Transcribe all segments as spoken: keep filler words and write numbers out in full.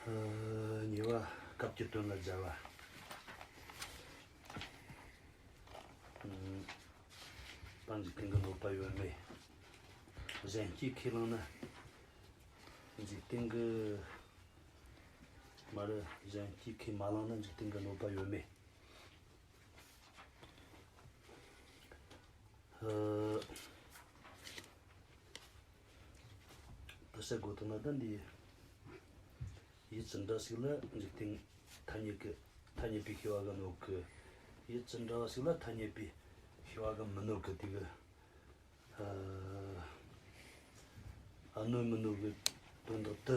ཨ། གཉིས་པ། སྐབས་ཀྱི་དོན་ལ་སྦྱར་བ། ཨ། ད་འཇིག་རྟེན་གྱི་གནོད་པ་ཡོད་མེད། གཞན་སྐྱེས་ཁས་བླངས་ན་འཇིག་རྟེན་གྱི། མ་རེད། གཞན་སྐྱེས་ཁས་མ་བླངས་ན་འཇིག་རྟེན་གྱི་གནོད་པ་ཡོད་མེད། ཨ། ད་བཤད་དགོས་ཐུག་ན་ད་འདི། ཡུལ་ཅི་འདྲ་ཞིག་ལ་འཇིག་རྟེན་ཐ་སྙད་ཀྱི། ཐ་སྙད་པའི་ཤེས་པ་གིས་གནོད་གི། ཡུལ་ཅི་འདྲ་བ་ཞིག་ལ་ཐ་སྙད་པའི་ཤེས་པ་གིས་མི་གནོད་གི། དེ་གི། ཨ། ཨ། གནོད་མི་གནོད་གི་དོན་དག་དེ་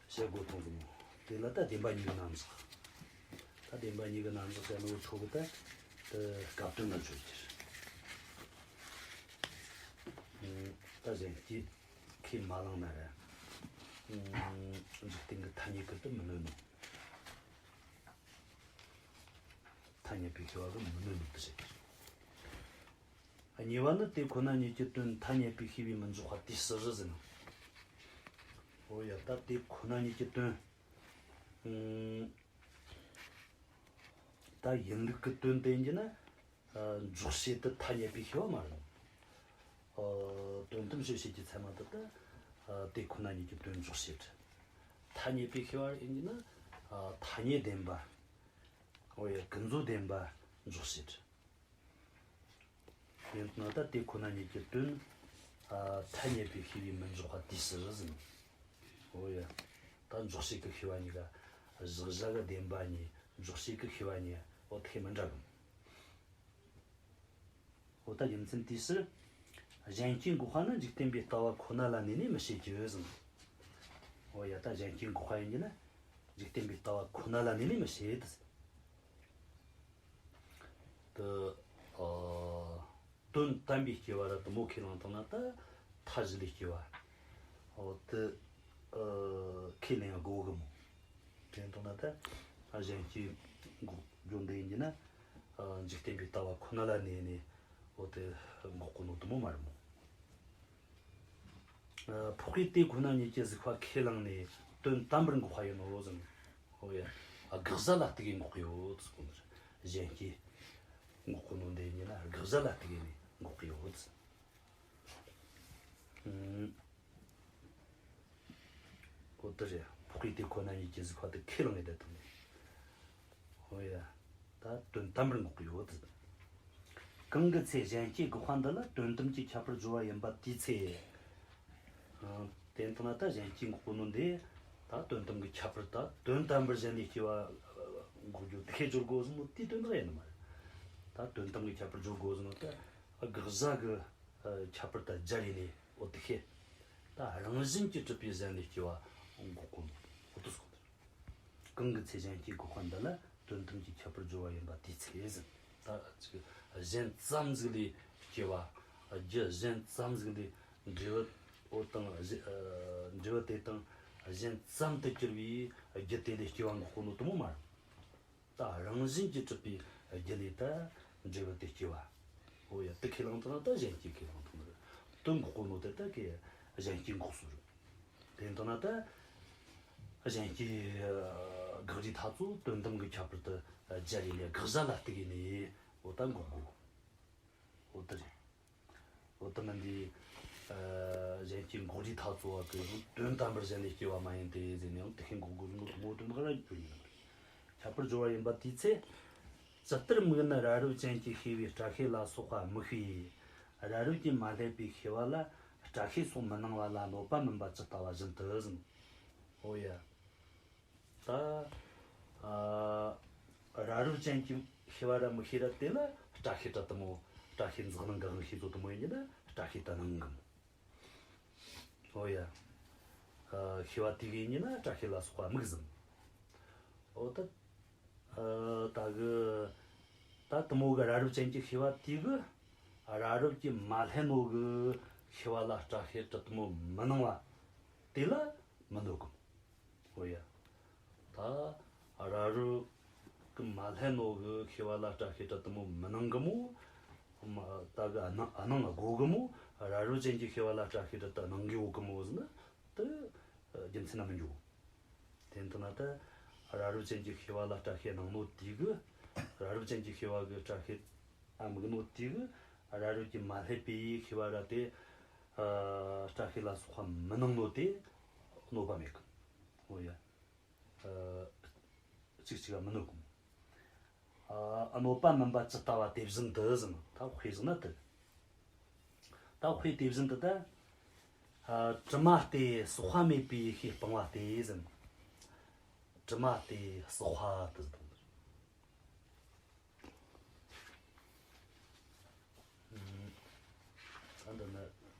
བཤད་དགོས་ཐུག་གི་མོ། དེ་ལ་ད་བདེན་པ་གཉིས་ཀྱི་རྣམ་གཞག། ད་བདེན་པ་གཉིས་ཀྱི་རྣམ་གཞག་བཤད་ནོ་ཆོ་གི། ད་དེ་སྐབས་དོན་ལ་འཇོག་རྒྱུ་རེད། ཨ། ད་གཞན་སྐྱེས་ཁས་མ་བླངས་ན་ར། ཨ། འཇིག་རྟེན་གྱི་ཐ་སྙད་ཀྱིས་དེ་མི་གནོད་ནོ། ཐ་སྙད་པའི་ཤེས་པ་གིས་མི་གནོད་ནོ་དེ་བཤད་རྒྱུ་རེད། གཉིས་པ་ནི། དེ་ཁོ་ན་ཉིད་ཀྱི་དོན་ཐ་སྙད་པའི་ཤེས་པས་མི་འཇོག་པ་དེའི་ཕྱིར་ཟེར་ན། འོ་ཡ། ད་དེ་ཁོ་ན་ཉིད་ཀྱི་དོན། ཨ། ད་ཡིན་ལུགས་ཀྱི་དོན་དེ་ཡིན་གྱི་ན། ཨ། འཇོག་བྱེད་དེ་ཐ་སྙད་པའི་ཤེས་པ་མ་རེད། ཨ། དོན་དམ་དཔྱོད་བྱེད་ཀྱི་ཚད་མ་དེ་ད། ཨ། དེ་ཁོ་ན་ཉིད་ཀྱི་དོན་འཇོག་བྱེད་རེད། ཐ་སྙད་པའི་ཤེས་པ་ཡིན་གྱི་ན། ཨ། ཐ་སྙད་བདེན་པ། འོ་ཡ། ཀུན་རྫོབ་བདེན་པ་འཇོག་བྱེད་རེད། ཡིན་ན་ད་དེ་ཁོ་ན་ཉིད་ཀྱི་དོན། ཨ། ཐ་སྙད་པའི་ཤེས་པས་མི་འཇོག་པ་དེའི་ཕྱིར་ཟེར་ན། འོ་ཡ། ད་འཇོག་བྱེད་ཀྱི་ཤེས་པ་གཉིས་ཀ། གཞག་བྱ་གི་བདེན་པ་གཉིས། འཇོག་བྱེད་ཀྱི་ཤེས་པ་གཉིས། འོ་དེ་ཁས་མི་འདྲ་གི། འོ་ད་རྒྱུ་མཚན་དེའི་ཕྱིར། གཞན་སྐྱེ་འགོག་པ་ནི་འཇིག་རྟེན་པའི་ལྟ་བ་ཁོ་ན་ལ་གནས་ནས་མི་བྱེད་ཀྱི་ཟེར་ན། འོ་ཡ། ད་གཞན་སྐྱེ་འགོག་པ་ཡིན་གྱི་ན་འཇིག་རྟེན་པའི་ལྟ་བ་ཁོ་ན་ལ་གནས་ནས་མི་བྱེད་དེ། དེ། ཨ། དོན་དམ་པའི་སྐྱེ་བ་ར་དེ་མོ་ཁས་བླངས་བཏང་ན་ད་མཐའ་བཞི་ལས་སྐྱེ་བ། འོ་དེ། ཨ། ཁས་ལེན་དགོས་གི་མོ། དེ་བཏང་ན་ད་གཞན་སྐྱེ་འགོག་རྒྱུ་འདི་ཡིན་གྱི་ན། ཨ། འཇིག་རྟེན་པའི་ལྟ་བ་ཁོ་ན་ལ་གནས་ནས་འོ་དེ་འགོག་གོ་ནོ་དེ་མོ་མ་རེད་མོ། ཨ། འཕགས་པས་དེ་ཁོ་ན་ཉིད་ཀྱི་གཟིགས་པ་ཁས་བླངས་ནས་དོན་དམ་པར་འགོག་པ་ཡིན་ནོ་ཟེར། འོ་ཡ། དགག་བྱ་ལ་གཏུགས་ནས་འགོག་གི་ཡོད་ཟེར་གོ་ནི་རེད། གཞན་སྐྱེ་འགོག་གོ་ནོ་འདི་ཡིན་ན་དགག་བྱ་ལ་གཏུགས་ནས་འགོག་གི་ཡོད་ཟེར། ཨུམ། འོ་དེ་རེད། འཕགས་པས་དེ་ཁོ་ན་ཉིད་ཀྱི་གཟིགས་པ་དེ་ཁས་བླངས་ནས་བསྡད་བཏང་ནས། འོ་ཡ། ད་དོན་དམ་པར་འགོག་གི་ཡོད་ཟེར། གང་གི་ཚེ་གཞན་སྐྱེ་འགོག་པ་འདི་ལ་དོན་དམ་གྱི་ཁྱད་པར་སྦྱོར་བ་ཡིན་པ་དེའི་ཚེ། ཨ། དེ་ལྟ་ན་ད་གཞན་སྐྱེ་འགོག་གོ་ནོ་འདི་ད་དོན་དམ་གྱི་ཁྱད་པར། ད་དོན་དམ་པར་གཞན་ལས་སྐྱེ་བ་འགོག་རྒྱུ་དེ་ཁས་སྦྱོར་དགོས་ཟེར་ནོ་དེའི་དོན་དག་ཡིན་ནི་མ་རེད། ད་དོན་དམ་གྱི་ཁྱད་པར་སྦྱོར་དགོས་ཟེར་ནོ་ད་དགག་བྱ་གི། ཨ། ཁྱད་པར་དང་སྦྱར་ཡིན་ནི། འོ་དེ་ཁས། ད་རང་བཞིན་གྱིས་གྲུབ་པའི་གཞན་ལས་སྐྱེ་བ་འགོག་གོ་ནོ། འོ་དེ་སོགས་དེ། གང་གི་ཚེ་གཞན་སྐྱེ་འགོག་པ་འདི་ལ་དོན་དམ་གྱི་ཁྱད་པར་སྦྱོར་བ་ཡིན་པ་དེའི་ཚེ་ཟེར། ད་ཅིག་གཞན་ཙམ་ཟིག་ལས་སྐྱེ་བ། རྒྱུ་གཞན་ཙམ་ཟིག་ལས་འབྲས་བུ། འོ་དང་། ཨ། འབྲས་བུ་དེ་དང་གཞན་ཙམ་དུ་གྱུར་པའི་རྒྱུ་དེ་ལས་སྐྱེ་བ་འགོག་གོ་ནོ་དེ་མོ་མ་རེད། ད་རང་བཞིན་གྱིས་གྲུབ་པའི་རྒྱུ་ལས་ད་འབྲས་བུ་དེ་སྐྱེ་བ། འོ་ཡ། དེ་ཁས་བླངས་བཏང་ན་ད་གཞན་སྐྱེ་ཁས་བླངས་བཏང་ནི་རེད། དོན་འགོག་གོ་ནོ་དེ་ད་གི་གཞན་སྐྱེ་འགོག་སོ་རེད། དེ་ལྟ་ན་ད་གཞན་སྐྱེ་དགག་རིས་ཐ་ཚོ་དོན་དམ་གྱི་ཁྱད་པར་དུ་སྦྱར་ཡིན་ལས་དགག་བྱ་ལ་གཏུགས་ནས་འོ་ད་འགོག་དགོས། འོ་དེ་རེད། འོ་དེ་མིན་འདི། ཨ། གཞན་སྐྱེ་འགོག་རིས་ཐ་ཚོ་བ་གི་དོན་དམ་པར་གཞན་ལས་སྐྱེ་བ་མ་ཡིན་ཏེ་ཟེར་ནས་ཡང་དེ་ཁས་འགོག་དགོས་ནོ་དེ་མོ་དོན་དག་ར་ཡོད་ཡིན་ནི་རེད། ཁྱད་པར་སྦྱོར་བ་ཡིན་པ་དེའི་ཚེ། ཇི་ལྟར་མིག་ནི་རབ་རིབ་ཅན་གྱི་ཤེས་པའི་སྐྲ་ཤད་ལ་སོགས་པ་མིག་པས་རབ་རིབ་ཀྱིས་མ་བསླད་པའི་ཤེས་པ་ལ་སྐྲ་ཤད་སོགས་མི་སྣང་བ་ལ་གནོད་པ་མིན་པ་ཇི་ལྟ་བ་བཞིན་དུ་ཟེར། འོ་ཡ། ད། ཨ། རབ་རིབ་ཅན་གྱི་ཤེས་པ་ར་མིག་ཤེས་ར་དེ་ལ་སྐྲ་ཤད་ར་དེ་མོ། སྐྲ་ཤད་འཛག་སྣང་གི་དབང་ཤེས་ཚོ་དེ་མོ་ཡིན་གྱི་ན་སྐྲ་ཤད་དེ་སྣང་གི་མོ། འོ་ཡ། ཨ། ཤེས་པ་དེ་གི་ཡིན་གྱི་ན་སྐྲ་ཤད་ལ་སོགས་པ་མིག་ཟེར། འོ་ད། ཨ། ད་གི། ད་དེ་མོ་གི་རབ་རིབ་ཅན་གྱི་ཤེས་པ་དེ་གི་རབ་རིབ་ཀྱིས་མ་བསླད་ནོ་གི་ཤེས་པ་ལ་སྐྲ་ཤད་ར་དེ་མོ་མི་སྣང་བ་དེ་ལ་མི་གནོད་གི་མོ། འོ་ཡ། ད་རབ་རིབ་ཀྱིས་མ་བསླད་ནོ་གི་ཤེས་པ་ལ་སྐྲ་ཤད་ར་དེ་མོ་མི་སྣང་གི་མོ། མ། ད་གི་སྣང་། སྣང་དགོས་གི་མོ། རབ་རིབ་ཅན་གྱི་ཤེས་པ་ལ་སྐྲ་ཤད་ར་དེ་སྣང་གི་ཡོད་གི་མོ་ཟེར་ན་དེ་རྒྱུ་མཚན་ན་མི་འགྱོ། དེ་འདི་ན་ད་རབ་རིབ་ཅན་གྱི་ཤེས་པ་ལ་སྐྲ་ཤད་གནང་ནོ་དེ་གི། རབ་རིབ་ཅན་གྱི་ཤེས་པ་གི་སྐྲ་ཤད་ཨ་དམིགས་ནོ་དེ་གི། རབ་རིབ་ཀྱིས་མ་བསླད་པའི་ཤེས་པ་ར་དེ། ཨ་སྐྲ་ཤད་ལ་སོགས་པ་མི་གནང་ནོ་དེ་གནོད་པ་མེད་གི། འོ་ཡ། ཨ་གཅིག་གཅིག་ག་མི་གནོད་གི། ཨ་གནོད་པ་མིན་པ་ཇི་ལྟ་བ་དེ་བཞིན་དུ་ཟེར། ད་དཔེ་བཞག་ན་དེ། ད་དཔེ་དེ་བཞིན་དུ་ད། ཨ་དྲི་མ་སྟེ་ཟག་པ་མེད་པའི་ཡེ་ཤེས་སྤངས་པ་སྟེ་ཟེར། དྲི་མ་སྟེ་ཟག་པ་དེ་ཟེར། ཨ་འདི་ན་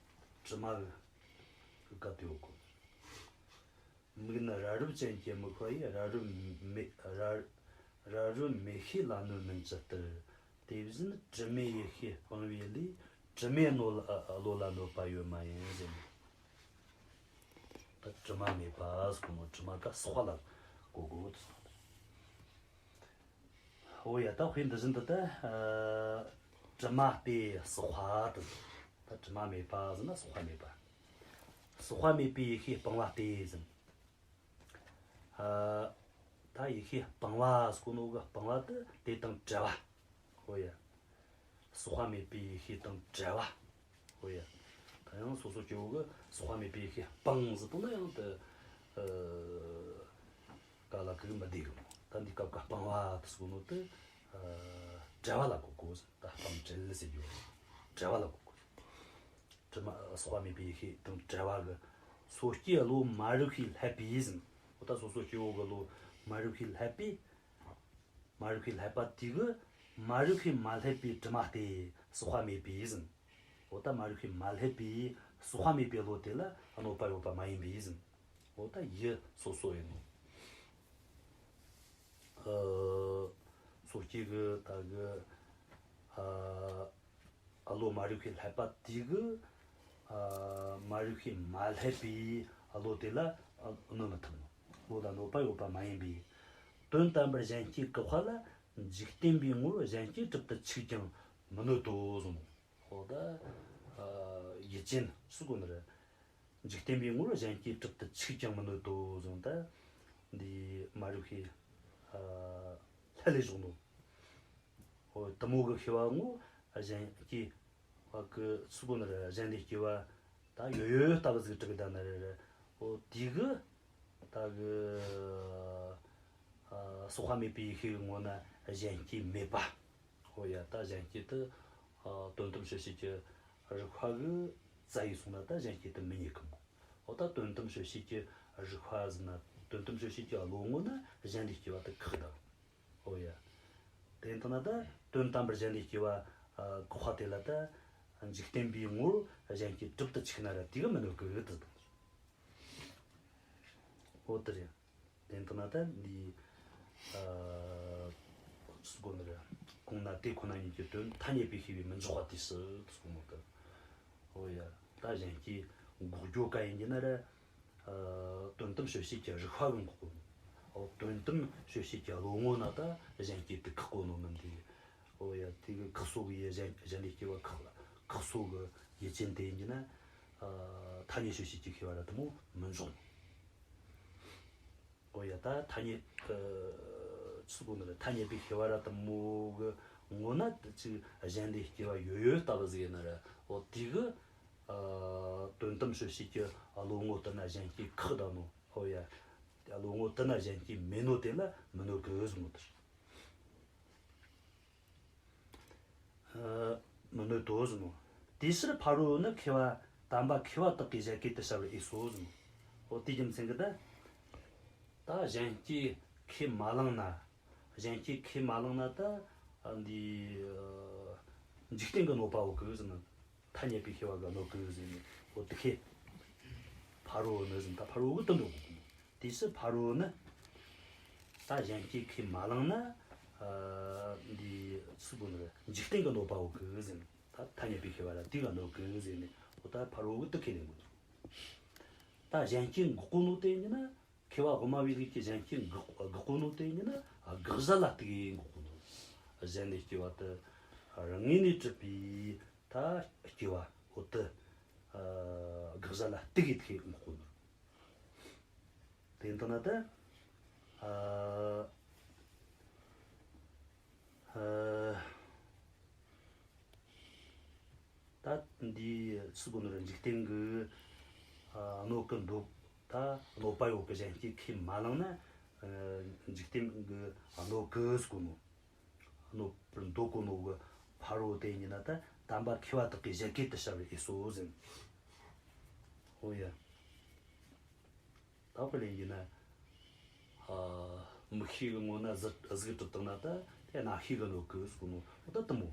དྲི་མ་གི་སྐབས་དེ་ཡོད་གོ། མིག་ནི་རབ་རིབ་ཅན་གྱི་དམིགས་པ་ཡིས། རབ་རིབ་མེ་རབ་རབ་རིབ་མེ་ཤེས་ལ་གནོད་མིན་ཇི་ལྟར། དེ་བཞིན་དྲི་མེད་ཡེ་ཤེས་སྤངས་པའི་ལས། དྲི་མེད་གནོད་ལ་བློ་ལ་གནོད་པ་ཡོད་མ་ཡིན་ཟེར། ད་དྲི་མ་མེད་པ་ཟེར་གོ་ནོ། དྲི་མ་ད་ཟག་པ་ལ་གོ་དགོས་ཏེ། འོ་ཡ། ད་དཔེ་འདི་བཞིན་དུ་ད། ཨ་དྲི་མ་སྟེ་ཟག་པ་དེ། ད་དྲི་མ་མེད་པ་ཟེར་ན་ཟག་པ་མེད་པ། ཟག་པ་མེད་པའི་ཡེ་ཤེས་སྤངས་པ་སྟེ་ཟེར། ཨ་ད་ཡེ་ཤེས་སྤངས་པ་ཟེར་གོ་ནོ་གི་སྤངས་པ་དེ་དེ་དང་བྲལ་བ། འོ་ཡ། ཟག་པ་མེད་པའི་ཡེ་ཤེས་དང་བྲལ་བ། འོ་ཡ། ད་ཡང་སོ་སོ་སྐྱེ་བོ་གི་ཟག་པ་མེད་པའི་ཡེ་ཤེས་སྤངས་ཟེར་བཏང་ན་ཡང་དེ། ཨ་ག་ལ་གི་མི་བདེ་གི་མོ། ད་འདི་སྐབས་ཀ་སྤངས་པ་དེ་ཟེར་གོ་ནོ་དེ། ཨ་བྲལ་བ་ལ་གོ་དགོས། ད་སྤངས་བྲལ་ཟེར་རྒྱུ་བྲལ་བ་ལ་གོ་དགོས། དྲི་མ་ཟག་པ་མེད་པའི་ཡེ་ཤེས་དང་བྲལ་བ་གི། སོ་སྐྱེའི་བློ་མ་རིག་པས་བསླད་པས་ཟེར། འོ་ད་སོ་སོ་སྐྱེ་བོ་གི་བློ་མ་རིག་པས་བསླད་པས། མ་རིག་པས་བསླད་པ་དེ་གིས་མ་རིག་པས་མ་བསླད་པའི་དྲི་མ་སྟེ་ཟག་པ་མེད་པས་ཟེར། འོ་ད་མ་རིག་པས་མ་བསླད་པའི་ཟག་པ་མེད་པའི་བློ་དེ་ལ་གནོད་པ་ཡོད་པ་མ་ཡིན་པས་ཟེར། འོ་ད་ཡུལ་སོ་སོ་ཡིན་ནོ། ཨ་སོ་སྐྱེ་གི་ད་གི། ཨ་བློ་མ་རིག་པས་བསླད་པ་དེ་གིས། ཨ་མ་རིག་པས་མ་བསླད་པའི་བློ་དེ་ལ་གནོད་མི་ཐུབ་ནོ། བློ་ལ་གནོད་པ་ཡོད་པ་མ་ཡིན་པས། དོན་དམ་པར་གཞན་སྐྱེ་བཀག་པ་ལ། འཇིག་རྟེན་པའི་ངོར་གཞན་སྐྱེ་གྲུབ་ཏུ་ཆུག་ཀྱང་མི་གནོད་དོ་གསུངས། འོ་ད་ཡུལ་ཅན་ཟེར་གོ་ནི་རེད། འཇིག་རྟེན་པའི་ངོར་གཞན་སྐྱེ་གྲུབ་ཏུ་ཆུག་ཀྱང་མི་གནོད་དོ་གསུངས། ད་འདི་མ་རིག་པས་ཨ་བསླད་ལས་བྱུང་ནོ། འོ་དེ་མོ་གི་ཤེས་པ་ངོ་གཞན་སྐྱེ་བ་གི་ཟེར་གོ་ནི་རེད། གཞན་ལས་སྐྱེ་བ་ད་ཡོད་ཡོད་ལྟ་བུ་ཟིག་གྲུབ་ད་ནི་རེད། འོ་དེ་གིས་ད་གི་ཨ་ཟག་པ་མེད་པའི་ཡེ་ཤེས་གི་ངོ་ན་གཞན་སྐྱེ་མེད་པ། འོ་ཡ། ད་གཞན་སྐྱེ་དེ་ཨ་དོན་དམ་དཔྱོད་བྱེད་ཀྱི་རིགས་པ་གི་རྩ་ཡིས་སོང་ན་ད་གཞན་སྐྱེ་དེ་མི་རྙེད་གི་མོ། འོ་ད་དོན་དམ་དཔྱོད་བྱེད་ཀྱི་རིགས་པ་ཟེར་ན། དོན་དམ་དཔྱོད་བྱེད་ཀྱི་བློ་ངོ་ན་གཞན་ལས་སྐྱེ་བ་དེ་བཀག་ད། འོ་ཡ། དེ་ལྟ་ན་ད་དོན་དམ་པར་གཞན་ལས་སྐྱེ་བ་ཨ་བཀག་པ་དེ་ལ་ད་འཇིག་རྟེན་པའི་ངོར་གཞན་སྐྱེ་གྲུབ་ཏུ་ཆུག་ན་ར་དེ་གིས་མི་གནོད་གི་དེ་དང་། འོ་དེ་རེད། དེ་ལྟ་ན་ད་འདི་ཨ་ཟེར་གོ་ནི་རེད། གོང་ན་དེ་ཁོ་ན་ཉིད་ཀྱི་དོན་ཐ་སྙད་པའི་ཤེས་པས་མི་འཇོག་པ་དེ་སུ་ཟེར་གོ་ནོ་གི། འོ་ཡ། ད་གཞན་སྐྱེ་འགོག་རྒྱུ་ག་ཡིན་གྱི་ན་ར། ཨ་དོན་དམ་དཔྱོད་བྱེད་ཀྱི་རིགས་པ་གིས་འགོག་གོ་ནོ། འོ་དོན་དམ་དཔྱོད་བྱེད་ཀྱི་བློ་ངོ་ན་ད་གཞན་སྐྱེ་དེ་བཀག་གོ་ནོ་མིན་ཏེ། འོ་ཡ། དེ་གི་བཀག་སོ་གི་ཡུལ་གཞན་གཞན་ལས་སྐྱེ་བ་བཀག་ལ། བཀག་སོ་གི་ཡུལ་ཅན་དེ་ཡིན་གྱི་ན། ཨ་ཐ་སྙད་དཔྱོད་བྱེད་ཀྱི་ཤེས་པ་ར་དེ་མོ་མི་འཇོག་ནོ། འོ་ཡ། ད་ཐ་སྙད་ཨ་ཟེར་གོ་ནི་རེད། ཐ་སྙད་པའི་ཤེས་པ་ར་དེ་མོ་གི་ངོ་ན་དེ་ཅིག་གཞན་ལས་སྐྱེ་བ་ཡོད་ཡོད་ལྟ་བུ་ཟིག་ཡིན་ན་ར། འོ་དེ་གིས་ཨ་དོན་དམ་དཔྱོད་བྱེད་ཀྱི་བློ་ངོ་དེ་ན་གཞན་སྐྱེ་བཀག་ད་ནོ། འོ་ཡ། བློ་ངོ་དེ་ན་གཞན་སྐྱེ་མེད་ནོ་དེ་ལ་མི་གནོད་གི་ཟེར་ནོ་དེ་རེད། ཨ་མི་གནོད་དོ་ཟེར་ནོ། དེ་ཕྱིར་ཕ་རོལ་པོ་ནི་མཁས་པ་དམ་པ་མཁས་པ་དག་གིས་གཞན་སྐད་དུ་བྱ་བར་འོས་སོ་ཟེར་ནོ། འོ་དེའི་རྒྱུ་མཚན་གྱིས་ད། ད་གཞན་སྐད་ཁས་མ་བླངས་ན། གཞན་སྐད་ཁས་མ་བླངས་ན་ད། ཨ་འདི་ཨ་འཇིག་རྟེན་གྱིས་གནོད་པ་ཡོད་གི་ཟེར་ནོ། ཐ་སྙད་པའི་ཤེས་པ་གིས་གནོད་གི་ཟེར་ནོ། འོ་དེ་ཁས། ཕ་རོལ་པོ་ནི་ཟེར་ན་ད་ཕ་རོལ་པོ་གིས་དེ་འདྲ་གོ་གི། དེ་ཕྱིར་ཕ་རོལ་པོ་ནི། ད་གཞན་སྐད་ཁས་མ་བླངས་ན། ཨ་འདི་ཟེར་གོ་ནི་རེད། འཇིག་རྟེན་གྱིས་གནོད་པ་ཡོད་གི་ཟེར་ནོ། ད་ཐ་སྙད་པའི་ཤེས་པ་ར་དེ་གིས་གནོད་གི་ཟེར་ནོ། འོ་ད་ཕ་རོལ་པོ་གིས་དེ་ཁས་ལེན་གོ་ནི། ད་གཞན་སྐད་འགོག་གོ་ནོ་དེ་ཡིན་ན། མཁས་པ་དབུ་མ་པའི་ལུགས་ཀྱིས་གཞན་སྐད་འགོག་འགོག་གོ་ནོ་དེ་ཡིན་ན། དགག་བྱ་ལ་གཏུགས་ཡས་འགོག་གོ་ནོ། གཞན་ལས་སྐྱེ་བ་དེ་རང་ངོས་ནས་གྲུབ་པའི་ད་སྐྱེ་བ་འོ་དེ་ཨ་དགག་བྱ་ལ་གཏུགས་ཡས་དེ་འགོག་གོ་ནོ། དེ་ལྟ་ན་ད་ ཨ། ཨ། ད་འདི་སུ་གོ་ནོ་ར། འཇིག་རྟེན་གི་ཨ་གནོད་གི་འདོད། ད་གནོད་པ་ཡོད་གི་གཞན་སྐྱེ་ཁས་མ་བླངས་ན། ཨ། འཇིག་རྟེན་གི་གནོད་གི་ཟེར་གོ་ནོ། གནོད་པར་འདོད་གོ་ནོ་གི་ཕ་རོལ་ཏེ་ཡིན་ན། ད་དམ་པ་མཁས་པ་དག་གིས་གཞན་སྐད་དུ་བྱ་བར་འོས་སོ་ཟེར། ཨོ་ཡ། ད་དཔེ་ལེན་ཡིན་ན། ཨ། མིག་ཤེས་གི་ངོ་ན་གཟུགས་གཟུགས་གྲུབ་བཏང་ན། ད་དེ་རྣ་ཤེས་གི་གནོད་གི་ཟེར་གོ་ནོ། ད་དེ་མོ།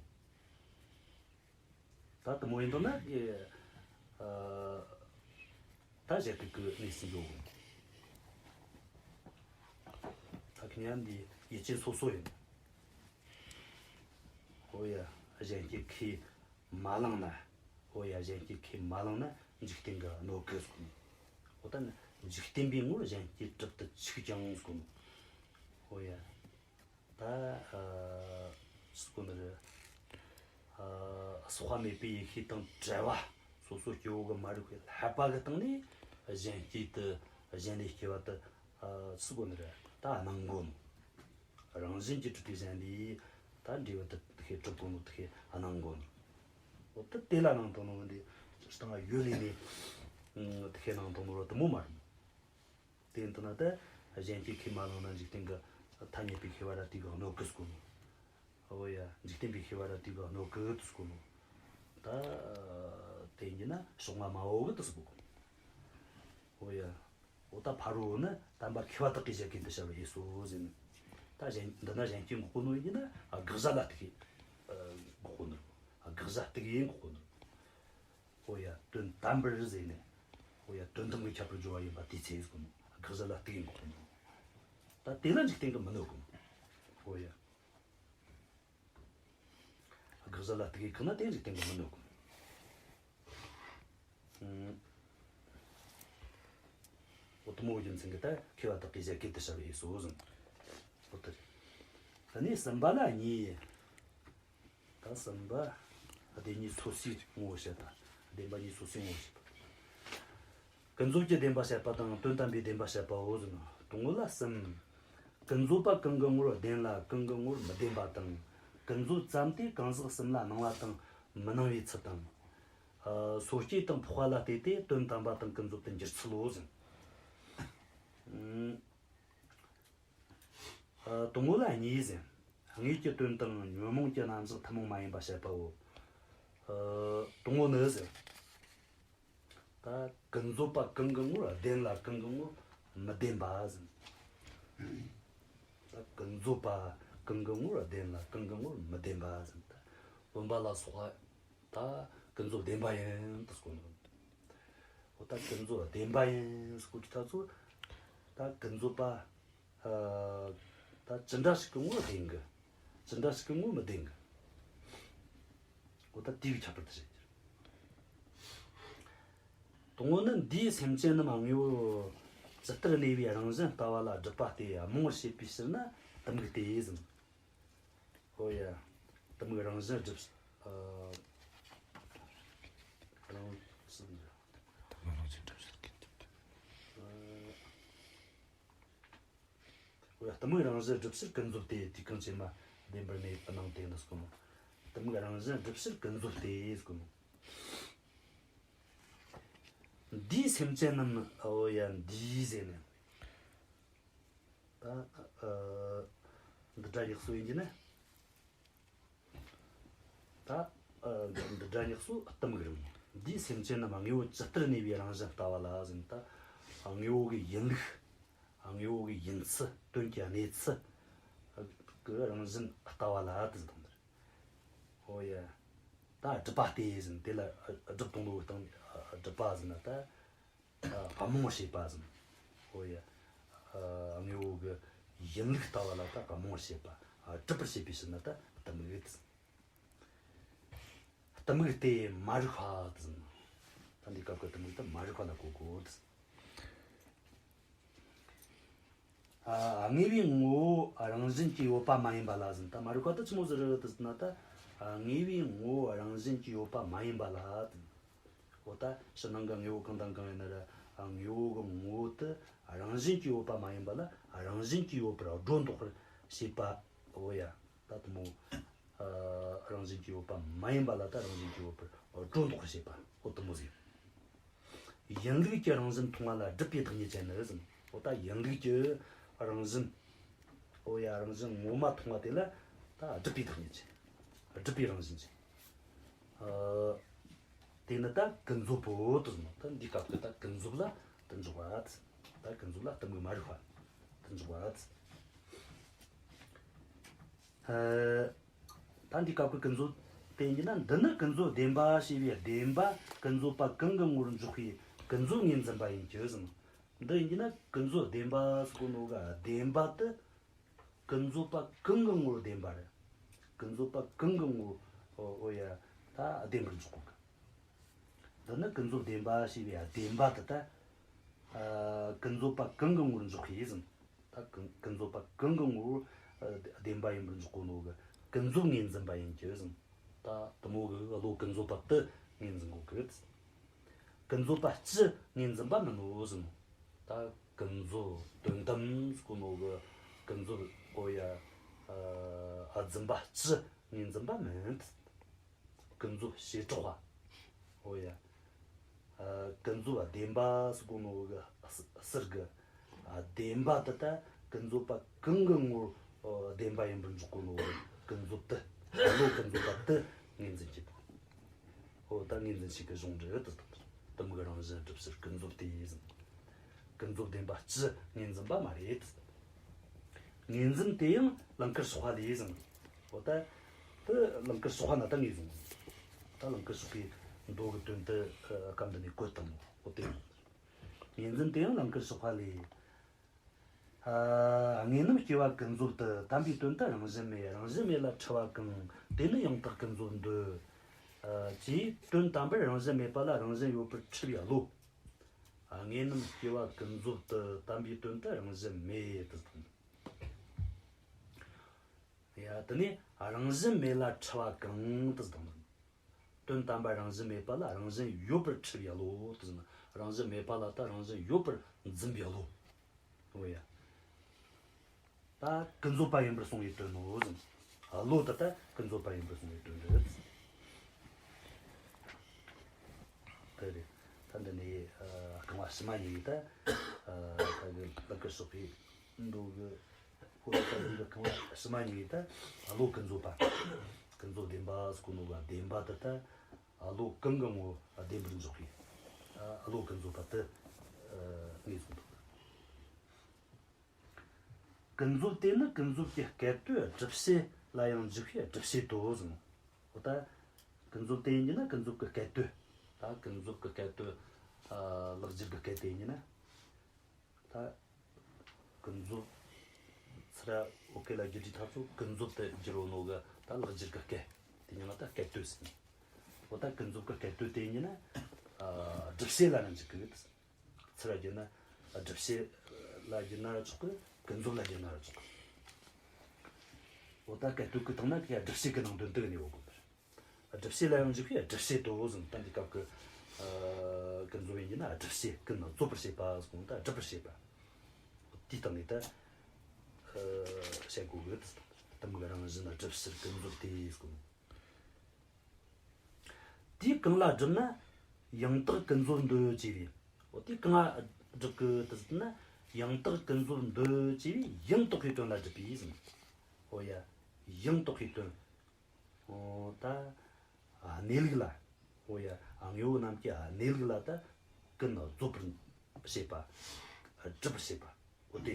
ད་དེ་མོ་ཡིན་དོ་ན་ཡེ། ཨ། ད་གཞན་སྐད་གི་གནས་སུ་འགྱོ་གོ། ད་ཁི་ཉན་འདི་ཡུལ་ཅན་སོ་སོ་ཡིན། ཨོ་ཡ། གཞན་སྐྱེ་ཁས་མ་བླངས་ན། ཨོ་ཡ། གཞན་སྐྱེ་ཁས་མ་བླངས་ན་འཇིག་རྟེན་གི་གནོད་གི་ཟེར་གོ་ནོ། ཨོ་ད་ནི་འཇིག་རྟེན་པའི་ངོར་གཞན་སྐྱེ་གྲུབ་ཏུ་ཆུག་ཀྱང་ཟེར་གོ་ནོ། ཨོ་ཡ། ད་ཨ་ཟེར་གོ་ནི་རེད། ཨ། ཟག་པ་མེད་པའི་ཡེ་ཤེས་དང་བྲལ་བ། སོ་སོ་སྐྱེ་བོ་གི་མ་རིག་པའི་ལྷག་པ་གི་སྟེང་ནས་གཞན་སྐྱེ་དེ། གཞན་ལས་སྐྱེ་བ་དེ། ཨ། ཟེར་གོ་ནི་རེད། ད་སྣང་གོ་ནོ། རང་བཞིན་གྱིས་གྲུབ་པའི་གཞན་ལས་ད་འབྲས་བུ་དེ་དེ་ཤེས་གྲུབ་གོ་ནོ། དེ་ཤེས་སྣང་གོ་ནོ། འོ་ད་དེ་ལ་སྣང་དོ་ནོ་འདི་སྟེང་ཡོད་ལས་ནས་དེ་ཤེས་སྣང་དོ་ནོ་ར་དེ་མོ་མ་རེད། དེ་ཡིན་དུས་ན་ད་གཞན་སྐྱེ་ཁས་མ་བླངས་ན་འཇིག་རྟེན་གི་ཐ་སྙད་པའི་ཤེས་པ་ར་དེ་གི་གནོད་གི་ཟེར་གོ་ནོ། ཨོ་ཡ། འཇིག་རྟེན་པའི་ཤེས་པ་ར་དེ་གི་གནོད་གི་ཟེར་གོ་ནོ། ད་དེ་ཡིན་ན་ཕྱོགས་སྔ་མ་བོ་གི་དེ་ཟེར་གོ། ཨོ་ཡ། འོ་ད་ཕ་རོལ་ནི་དམ་པ་མཁས་པ་དག་གིས་གཞན་སྐད་དུ་བྱ་བར་འོས་སོ་ཟེར་ནས། ད་གཞན་འདི་ན་གཞན་སྐྱེ་འགོག་གོ་ནོ་ཡིན་ན། ཨ། དགག་བྱ་ལ་ལྟོས་གི་འགོག་གོ་ནོ། ཨ། དགག་བྱ་ལྟོས་གི་འགོག་གོ་ནོ། ཨོ་ཡ། དོན་དམ་པར་ཟེར་ནས། ཨོ་ཡ། དོན་དམ་གྱི་ཁྱད་པར་སྦྱོར་བ་ཡིན་པ་དེའི་ཚེ་ཟེར་གོ་ནོ། དགག་བྱ་ལ་ལྟོས་གི་འགོག་གོ་ནོ། ད་དེ་ལ་འཇིག་རྟེན་གིས་མི་གནོད་གོ་ནོ། ཨོ་ཡ། དགག་བྱ་ལ་ལྟོས་གི་འགོག་ན་དེ་འཇིག་རྟེན་གིས་མི་གནོད་གོ་ནོ། ཨུམ། འོ་དེ་མོ་རྒྱུ་མཚན་གྱིས་ད་མཁས་པ་དག་གིས་གཞན་སྐད་དུ་བྱ་བར་འོས་སོ་ཟེར། འོ་དེ་རེད། དེ་ནས་གསུམ་པ་ལ་གཉིས། ད་གསུམ་པ། བདེན་གཉིས་སོ་སོའི་ངོ་བོ་བཤད་པ། བདེན་པ་གཉིས་སོ་སོའི་ངོ་བོ་བཤད་པ། ཀུན་རྫོབ་ཀྱི་བདེན་པ་བཤད་པ་དང་དོན་དམ་པའི་བདེན་པ་བཤད་པའོ་ཟེར་ནོ། དང་པོ་ལ་གསུམ། ཀུན་རྫོབ་པ་གང་གི་ངོར་བདེན་ལ་གང་གི་ངོར་མི་བདེན་པ་དང་། ཀུན་རྫོབ་ཙམ་དེ་གང་ཟག་གསུམ་ལ་སྣང་བ་དང་མི་སྣང་བའི་ཚུལ་དང་། ཨ། སོ་སྐྱེ་དང་འཕགས་པ་ལ་ལྟོས་ཏེ་དོན་དམ་པ་དང་ཀུན་རྫོབ་ཏུ་འགྱུར་ཚུལ་ལོ་ཟེར། ཨ། དང་པོ་ལ་གཉིས་ཟེར། དངོས་ཀྱི་དོན་དང་ཉོན་མོངས་ཀྱི་རྣམ་གཞག་ཐུན་མོང་མ་ཡིན་པ་བཤད་པའོ། ཨ། དང་པོ་ནི་ཟེར། ད་ཀུན་རྫོབ་པ་གང་གི་ངོར་བདེན་ལ་གང་གི་ངོར་མི་བདེན་པ་ཟེར། ད་ཀུན་རྫོབ་པ་གང་གི་ངོར་བདེན་ལ་གང་གི་ངོར་མི་བདེན་པ་ཟེར། ད་བུམ་པ་ལ་སོགས་པ་ད་ཀུན་རྫོབ་བདེན་པ་ཡིན་དུ་གསུངས་ནོ། འོ་ད་ཀུན་རྫོབ་བདེན་པ་ཡིན་ཟེར་གོ་དུས་ད་ཚོ། ད་ཀུན་རྫོབ་པ། ཨ། ད་ཅི་འདྲ་ཞིག་གི་ངོར་བདེན་གི། ཅི་འདྲ་ཞིག་གི་ངོར་མི་བདེན་གི། འོ་ད་དེའི་ཁྱད་པར་དེ་བཤད་རྒྱུ། དང་པོ་ནི། འདིས་སེམས་ཅན་རྣམས་དངོས་པོ་ཇི་ལྟར་གནས་པའི་རང་བཞིན་ལྟ་བ་ལ་སྒྲིབ་པ་སྟེ་རྨོངས་པར་བྱེད་པའི་ཕྱིར་ན་གཏི་མུག་སྟེ་ཟེར། ཨོ་ཡ། གཏི་མུག་རང་བཞིན་སྒྲིབ། ཨ། རང་བཞིན། རང་བཞིན་སྒྲིབ་བྱེད་ཀུན་རྫོབ་སྟེ། ཨ། ཨོ་ཡ། གཏི་མུག་རང་བཞིན་སྒྲིབ་བྱེད་ཀུན་རྫོབ་སྟེ། དུས་གང་ཇི་མ་བདེན་པར་གནས་པར་སྣང་སྟེ་འདི་སྐོར་མོ། གཏི་མུག་རང་བཞིན་སྒྲིབ་བྱེད་ཀུན་རྫོབ་སྟེ་སྐོར་མོ། འདིས་སེམས་ཅན་རྣམས། ཨོ་ཡ། འདིས་ཟེར་ནས། ད་ཨ་འདི་སྒྲ་ཡག་སོ་ཡིན་གྱི་ན། ད་ཨ་འདི་སྒྲ་ཡག་སོ་གཏི་མུག་རང་། འདིས་སེམས་ཅན་རྣམས་དངོས་པོ་ཇི་ལྟར་གནས་པའི་རང་བཞིན་ལྟ་བ་ལ་ཟེར། ད་དངོས་པོ་གི་ཡིན་ལུགས། དངོས་པོ་གི་ཡིན་ཚུལ། དོན་གྱི་གནས་ཚུལ་གི་རང་བཞིན་ལྟ་བ་ལ་དེ་ཟེར་དང་། ཨོ་ཡ། ད་སྒྲིབ་པ་སྟེ་ཟེར། དེ་ལ་སྒྲིབ་དང་ལོག་སྟེ་སྒྲིབ་པ་ཟེར་ན་ད། ཨ། རྨོངས་པར་བྱེད་པ་ཟེར། ཨོ་ཡ། ཨ། དངོས་པོ་གི་ཡིན་ལུགས་ལྟ་བ་ལ་ད་རྨོངས་པར་བྱེད་པ། ཨ། སྒྲིབ་པར་བྱེད་པའི་ཕྱིར་ན་ད་གཏི་མུག་ཟེར། གཏི་མུག་སྟེ་མ་རིག་པ་ཟེར། ད་འདི་སྐབས་ཀྱི་གཏི་མུག་ད་མ་རིག་པ་ལ་གོ་དགོས་ཟེར། ཨ། དངོས་པོའི་ངོ་བོ་རང་བཞིན་གྱིས་ཡོད་པ་མ་ཡིན་པ་ལ་ཟེར། ད་མ་རིག་པ་དེ་ཆི་མོ་ཟིག་རེད་ཟེར་ན། ད་དངོས་པོའི་ངོ་བོ་རང་བཞིན་གྱིས་ཡོད་པ་མ་ཡིན་པ་ལ་ཟེར། འོ་ད་ཕྱི་ནང་གི་དངོས་པོ་གང་དང་གང་ཡིན་ན་ར། དངོས་པོ་གི་ངོ་བོ་དེ་རང་ རང་བཞིན་གྱིས་ཡོད་པ་མ་ཡིན་པ་ལ་རང་བཞིན་གྱིས་ཡོད་པར་སྒྲོ་འདོགས་པར་བྱེད་པ། འོ་ཡ། ད་དེ་མོ། ཨ། རང་བཞིན་གྱིས་ཡོད་པ་མ་ཡིན་པ་ལ་ད་རང་བཞིན་གྱིས་ཡོད་པར་སྒྲོ་འདོགས་པར་བྱེད་པ། འོ་དེ་མོ་ཟིག། ཡིན་ལུགས་ཀྱི་རང་བཞིན་མཐོང་བ་ལ་སྒྲུབ་པའི་བདག་ཉིད་ཅན་ནི་ཟེར། འོ་ད་ཡིན་ལུགས་ཀྱི་རང་བཞིན། འོ་ཡ། རང་བཞིན་ངོ་མ་མཐོང་བ་དེ་ལ་ད་སྒྲུབ་པའི་བདག་ཉིད་ཅན། སྒྲུབ་པའི་རང་བཞིན་ཅན། ཨ། དེ་ནི་ད་ཀུན་རྫོབ་པོ་དེ་ཟེར། ད་འདིའི་སྐབས་ཀྱི་ད་ཀུན་རྫོབ་ལ་དེ་འཇོག་པ། ད་ཀུན་རྫོབ་ལ་གཏི་མུག་མ་རིག་པ་དེ་འཇོག་པ། ཨ། ད་འདིའི་སྐབས་ཀྱི་ཀུན་རྫོབ་དེ་ཡིན་གྱི་ན། འདི་ནི་ཀུན་རྫོབ་བདེན་པ་ཞེས་པའི་བདེན་པ་ཀུན་རྫོབ་པ་གང་གི་ངོར་འཇོག་པའི་ཀུན་རྫོབ་ངོས་འཛིན་པ་ཡིན་གྱི་ཟེར། འདི་ཡིན་གྱི་ན་ཀུན་རྫོབ་བདེན་པ་ཟེར་གོ་ནོ་གི་བདེན་པ་དེ་ཀུན་རྫོབ་པ་གང་གི་ངོར་བདེན་པ་རེད། ཀུན་རྫོབ་པ་གང་གི་ངོར། འོ་ཡ། ད་བདེན་པར་འཇོག་གོ་གི། འདི་ནི་ཀུན་རྫོབ་བདེན་པ་ཞེས་པའི་བདེན་པ་དེ་ད། ཨ། ཀུན་རྫོབ་པ་གང་གི་ངོར་འཇོག་པའི་ཟེར། ད་ཀུན་ཀུན་རྫོབ་པ་གང་གི་ངོར། ཨ། བདེན་པ་ཡིན་པར་འཇོག་གོ་ནོ་གི་ཀུན་རྫོབ་ངོས་འཛིན་པ་ཡིན་གྱི་ཟེར། ད་དེ་མོ་གི་བློ་ཀུན་རྫོབ་པ་དེ་ངོས་འཛིན་གོ་གི། ཀུན་རྫོབ་པ་སྤྱི་ངོས་འཛིན་པ་མིན་ནོ་ཟེར། ད་ཀུན་རྫོབ་དོན་དམ་ཟེར་གོ་ནོ་གི་ཀུན་རྫོབ། འོ་ཡ། ཨ། རྫུན་པ་སྤྱི་ངོས་འཛིན་པ་མིན། ཀུན་རྫོབ་བྱེ་བྲག་པ། འོ་ཡ། ཨ། ཀུན་རྫོབ་བདེན་པ་ཟེར་གོ་ནོ་གི་ཟེར་གི། ཨ། བདེན་པ་དེ་ད་ཀུན་རྫོབ་པ་གང་གི་ངོར། ཨ། བདེན་པ་ཡིན་པར་འཇོག་གོ་ནོ་གི་ཀུན་རྫོབ་དེ། བློ་ཀུན་རྫོབ་པ་དེ་ངོས་འཛིན་བྱེད་པ། འོ་ད་ངོས་འཛིན་བྱེད་གི་གཞུང་འགྲེལ་དེ་དང་། གཏི་མུག་རང་བཞིན་བསྒྲུབ་ཕྱིར་ཀུན་རྫོབ་སྟེ་ཟེར། ཀུན་རྫོབ་བདེན་པ་སྤྱི་ངོས་འཛིན་པ་མ་རེད། ངོས་འཛིན་དེ་ཡང་ལང་ཀར་གཤེགས་པ་ལས་ཟེར། འོ་ད་དེ་ལང་ཀར་གཤེགས་པ་ན་ད་ངོས་བཟུང་། ད་ལང་ཀར་གཤེགས་པའི་མདོ་གི་དོན་དེ་སྐབས་འདི་ནས་བཀོད་བཏང་ནོ། འོ་དེ་ངོས་འཛིན་དེ་ཡང་ལང་ཀར་གཤེགས་པ་ལས། ཨ། དངོས་རྣམས་སྐྱེ་བ་ཀུན་རྫོབ་ཏུ། དམ་པའི་དོན་དུ་རང་བཞིན་མེད། རང་བཞིན་མེད་ལ་འཁྲུལ་བ་གང་། དེ་ནི་ཡང་དག་ཀུན་རྫོབ་འདོད། ཨ། ཅེས་དོན་དམ་པར་རང་བཞིན་མེད་པ་ལ་རང་བཞིན་ཡོད་པར་འཁྲུལ་བའི་བློ། ཨ། དངོས་རྣམས་སྐྱེ་བ་ཀུན་རྫོབ་ཏུ། དམ་པའི་དོན་དུ་རང་བཞིན་མེད་དུ་གསུངས། ཡ། དེ་ནས་རང་བཞིན་མེད་ལ་འཁྲུལ་བ་གང་དུ་གསུངས། དོན་དམ་པར་རང་བཞིན་མེད་པ་ལ་རང་བཞིན་ཡོད་པར་འཁྲུལ་བའི་བློ་དུ་ཟེར། རང་བཞིན་མེད་པ་ལ་ད་རང་བཞིན་ཡོད་པར་འཛིན་པའི་བློ། འོ་ཡ། ད་ཀུན་རྫོབ་པ་ཡིན་པར་གསུངས་པའི་དོན་ནོ་ཟེར། བློ་དེ་ད་ཀུན་རྫོབ་པ་ཡིན་པར་གསུངས་པའི་དོན་རེད། དེ་རེད། ད་འདི་ནས་རྐང་བ་ཕྱི་མ་གཉིས་ཀྱིས་ད། ད་གི་ལང་ཀར་གཤེགས་པའི་མདོ་གི། ཁོ་ལ་ད་འདི་གི་རྐང་བ་ཕྱི་མ་གཉིས་ཀྱིས་ད་བློ་ཀུན་རྫོབ་པ། ཀུན་རྫོབ་བདེན་པ་ཟེར་གོ་ནོ་གི་བདེན་པ་དེ་ད། བློ་གང་གི་ངོ་བོ་བདེན་པར་འཇོག་པའི་བློ་ཀུན་རྫོབ་པ་དེ་ངོས་བཟུང་འདུག། ཀུན་རྫོབ་དེ་ནི་ཀུན་རྫོབ་ཀྱི་སྐད་དོད་སྒྲུབ་བྱེད་ལ་ཡང་འཇུག་པའི་སྒྲུབ་བྱེད་དོ་ཟེར། འོ་ད་ཀུན་རྫོབ་དེ་ཡིན་གྱི་ན་ཀུན་རྫོབ་ཀྱི་སྐད་དོད། ད་ཀུན་རྫོབ་ཀྱི་སྐད་དོད། ཨ། ལེགས་སྦྱར་གྱི་སྐད་དེ་ཡིན་གྱི་ན། ད་ཀུན་རྫོབ། ཚུར་འོ་སྐད་ལ་བསྒྱུར་དུས་ཐག་ཆོད་ཀུན་རྫོབ་ཏུ་བསྒྱུར་ཡོད་ནོ་གི་ད་ལེགས་སྦྱར་གྱི་སྐད། དེ་ཉིད་ལ་ད་སྐད་དོད་ཟེར། འོ་ད་ཀུན་རྫོབ་ཀྱི་སྐད་དོད་དེ་ཡིན་གྱི་ན། ཨ། སྒྲུབ་བྱེད་ལ་ཡང་འཇུག་གི། ཚུར་བསྒྱུར་ན་སྒྲུབ་བྱེད་ལ་བསྒྱུར་ན་ར་ཆོག་གི། ཀུན་རྫོབ་ལ་བསྒྱུར་ན་ར་ཆོག་གི། འོ་ད་སྐད་དོད་ཀྱི་སྟེང་ན་ཡ་སྒྲུབ་བྱེད་ཀྱི་ནང་དོན་དེ་གི་ནས་ཡོད་དགོས་པར། སྒྲུབ་བྱེད་ལ་ཡང་འཇུག་པའི་སྒྲུབ་བྱེད་དོ་ཟེར། ད་འདི་སྐབས་ཀྱི། ཨ། ཀུན་རྫོབ་ཡིན་གྱི་ན་སྒྲུབ་བྱེད། ཀུན་རྫོབ་པར་བྱེད་པ་ཟེར་གོ་ནོ་ད་སྒྲུབ་པར་བྱེད་པ། དེའི་སྟེང་ནས་ད། ཨ། བཤད་དགོས་གི། གཏི་མུག་རང་བཞིན་སྒྲུབ་ཕྱིར་ཀུན་རྫོབ་སྟེ་ཟེར་གོ་ནོ། དེས་གང་ལ་བསྒྲུབས་ན་ཡང་དག་ཀུན་རྫོབ་འདོད་ཅེས་པའི། འོ་དེས་གང་ལ་བསྒྲུབ་གི་དེ་ཟེར་ན་ཡང་དག་ཀུན་རྫོབ་འདོད་ཅེས་པའི་ཡང་དག་པའི་དོན་ལ་སྒྲུབ་པས་ཟེར། འོ་ཡ། ཡང་དག་པའི་དོན། འོ་ད་གནས་ལུགས་ལ། འོ་ཡ། དངོས་པོ་རྣམས་ཀྱི་གནས་ལུགས་ལ་ད་ཀུན་རྫོབ་པར་བྱེད་པ། སྒྲུབ་པར་བྱེད་པ། འོ་དེ།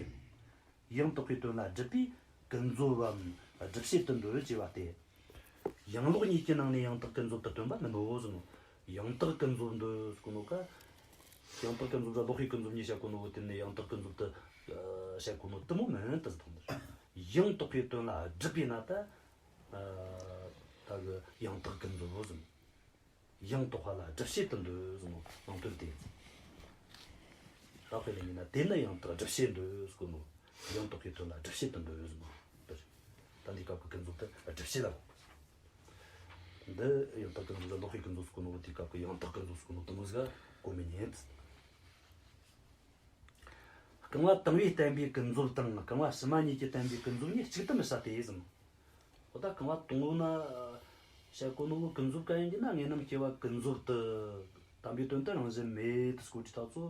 ཡང་དག་པའི་དོན་ལ་སྒྲུབ་པས་ཀུན་རྫོབ་བམ་སྒྲུབ་བྱེད་དུ་འདོད་ཅེས་པ་སྟེ། ཡང་ལོག་གཉིས་ཀྱི་ནང་ནས་ཡང་དག་ཀུན་རྫོབ་ཏུ་སྟོན་པ་མིན་ནོ་ཟེར་ནོ། ཡང་དག་ཀུན་རྫོབ་འདོད་ཟེར་གོ་ནོ་ཀ། ཡང་དག་ཀུན་རྫོབ་ར་ལོག་པའི་ཀུན་རྫོབ་གཉིས་བཤད་གོ་ནོ་གི་དེ་ནས་ཡང་དག་ཀུན་རྫོབ་ཏུ་བཤད་གོ་ནོ་དེ་མོ་མིན་དུ་ཟེར་དང་། ཡང་དག་པའི་དོན་ལ་སྒྲུབ་པས་ན་ད། ད་གི་ཡང་དག་ཀུན་རྫོབ་ཟེར། ཡང་དག་པ་ལ་སྒྲུབ་བྱེད་དུ་འདོད་ཟེར་ནོ་ནང་དོན་དེ་ཡིན། རགས་པའི་ལན་ཡིན་ན་དེ་ནི་ཡང་དག་སྒྲུབ་བྱེད་འདོད་ཟེར་གོ་ནོ། ཡང་དག་པའི་དོན་ལ་སྒྲུབ་བྱེད་དུ་འདོད་ཟེར་ནོ། དེ་རེད། ད་འདི་སྐབས་ཀྱི་ཀུན་རྫོབ་དེ་སྒྲུབ་བྱེད་ལ་གོ་དགོས། འདི་ཡང་དག་ཀུན་རྫོབ་ལ་ལོག་པའི་ཀུན་རྫོབ་ཟེར་གོ་ནོ། འདི་སྐབས་ཀྱི་ཡང་དག་ཀུན་རྫོབ་ཟེར་གོ་ནོ་དེ་མོ་ཟིག་གོ་མི་ཉན། རྐང་བ་དང་པོས་བསྟན་པའི་ཀུན་རྫོབ་དང་རྐང་བ་ཕྱི་མ་གཉིས་ཀྱིས་བསྟན་པའི་ཀུན་རྫོབ་གཉིས་གཅིག་ཏུ་མི་བྱ་སྟེ་ཟེར། འོ་ད་རྐང་བ་དང་པོ་ན་བཤད་གོ་ནོ་ཀུན་རྫོབ་གན་ཡིན་གྱི་ན། དངོས་རྣམ་སྐྱེ་བ་ཀུན་རྫོབ་ཏུ། དམ་པའི་དོན་དུ་རང་བཞིན་མེད་དུ་སྐོར་གྱི་ཐག་ཚོ།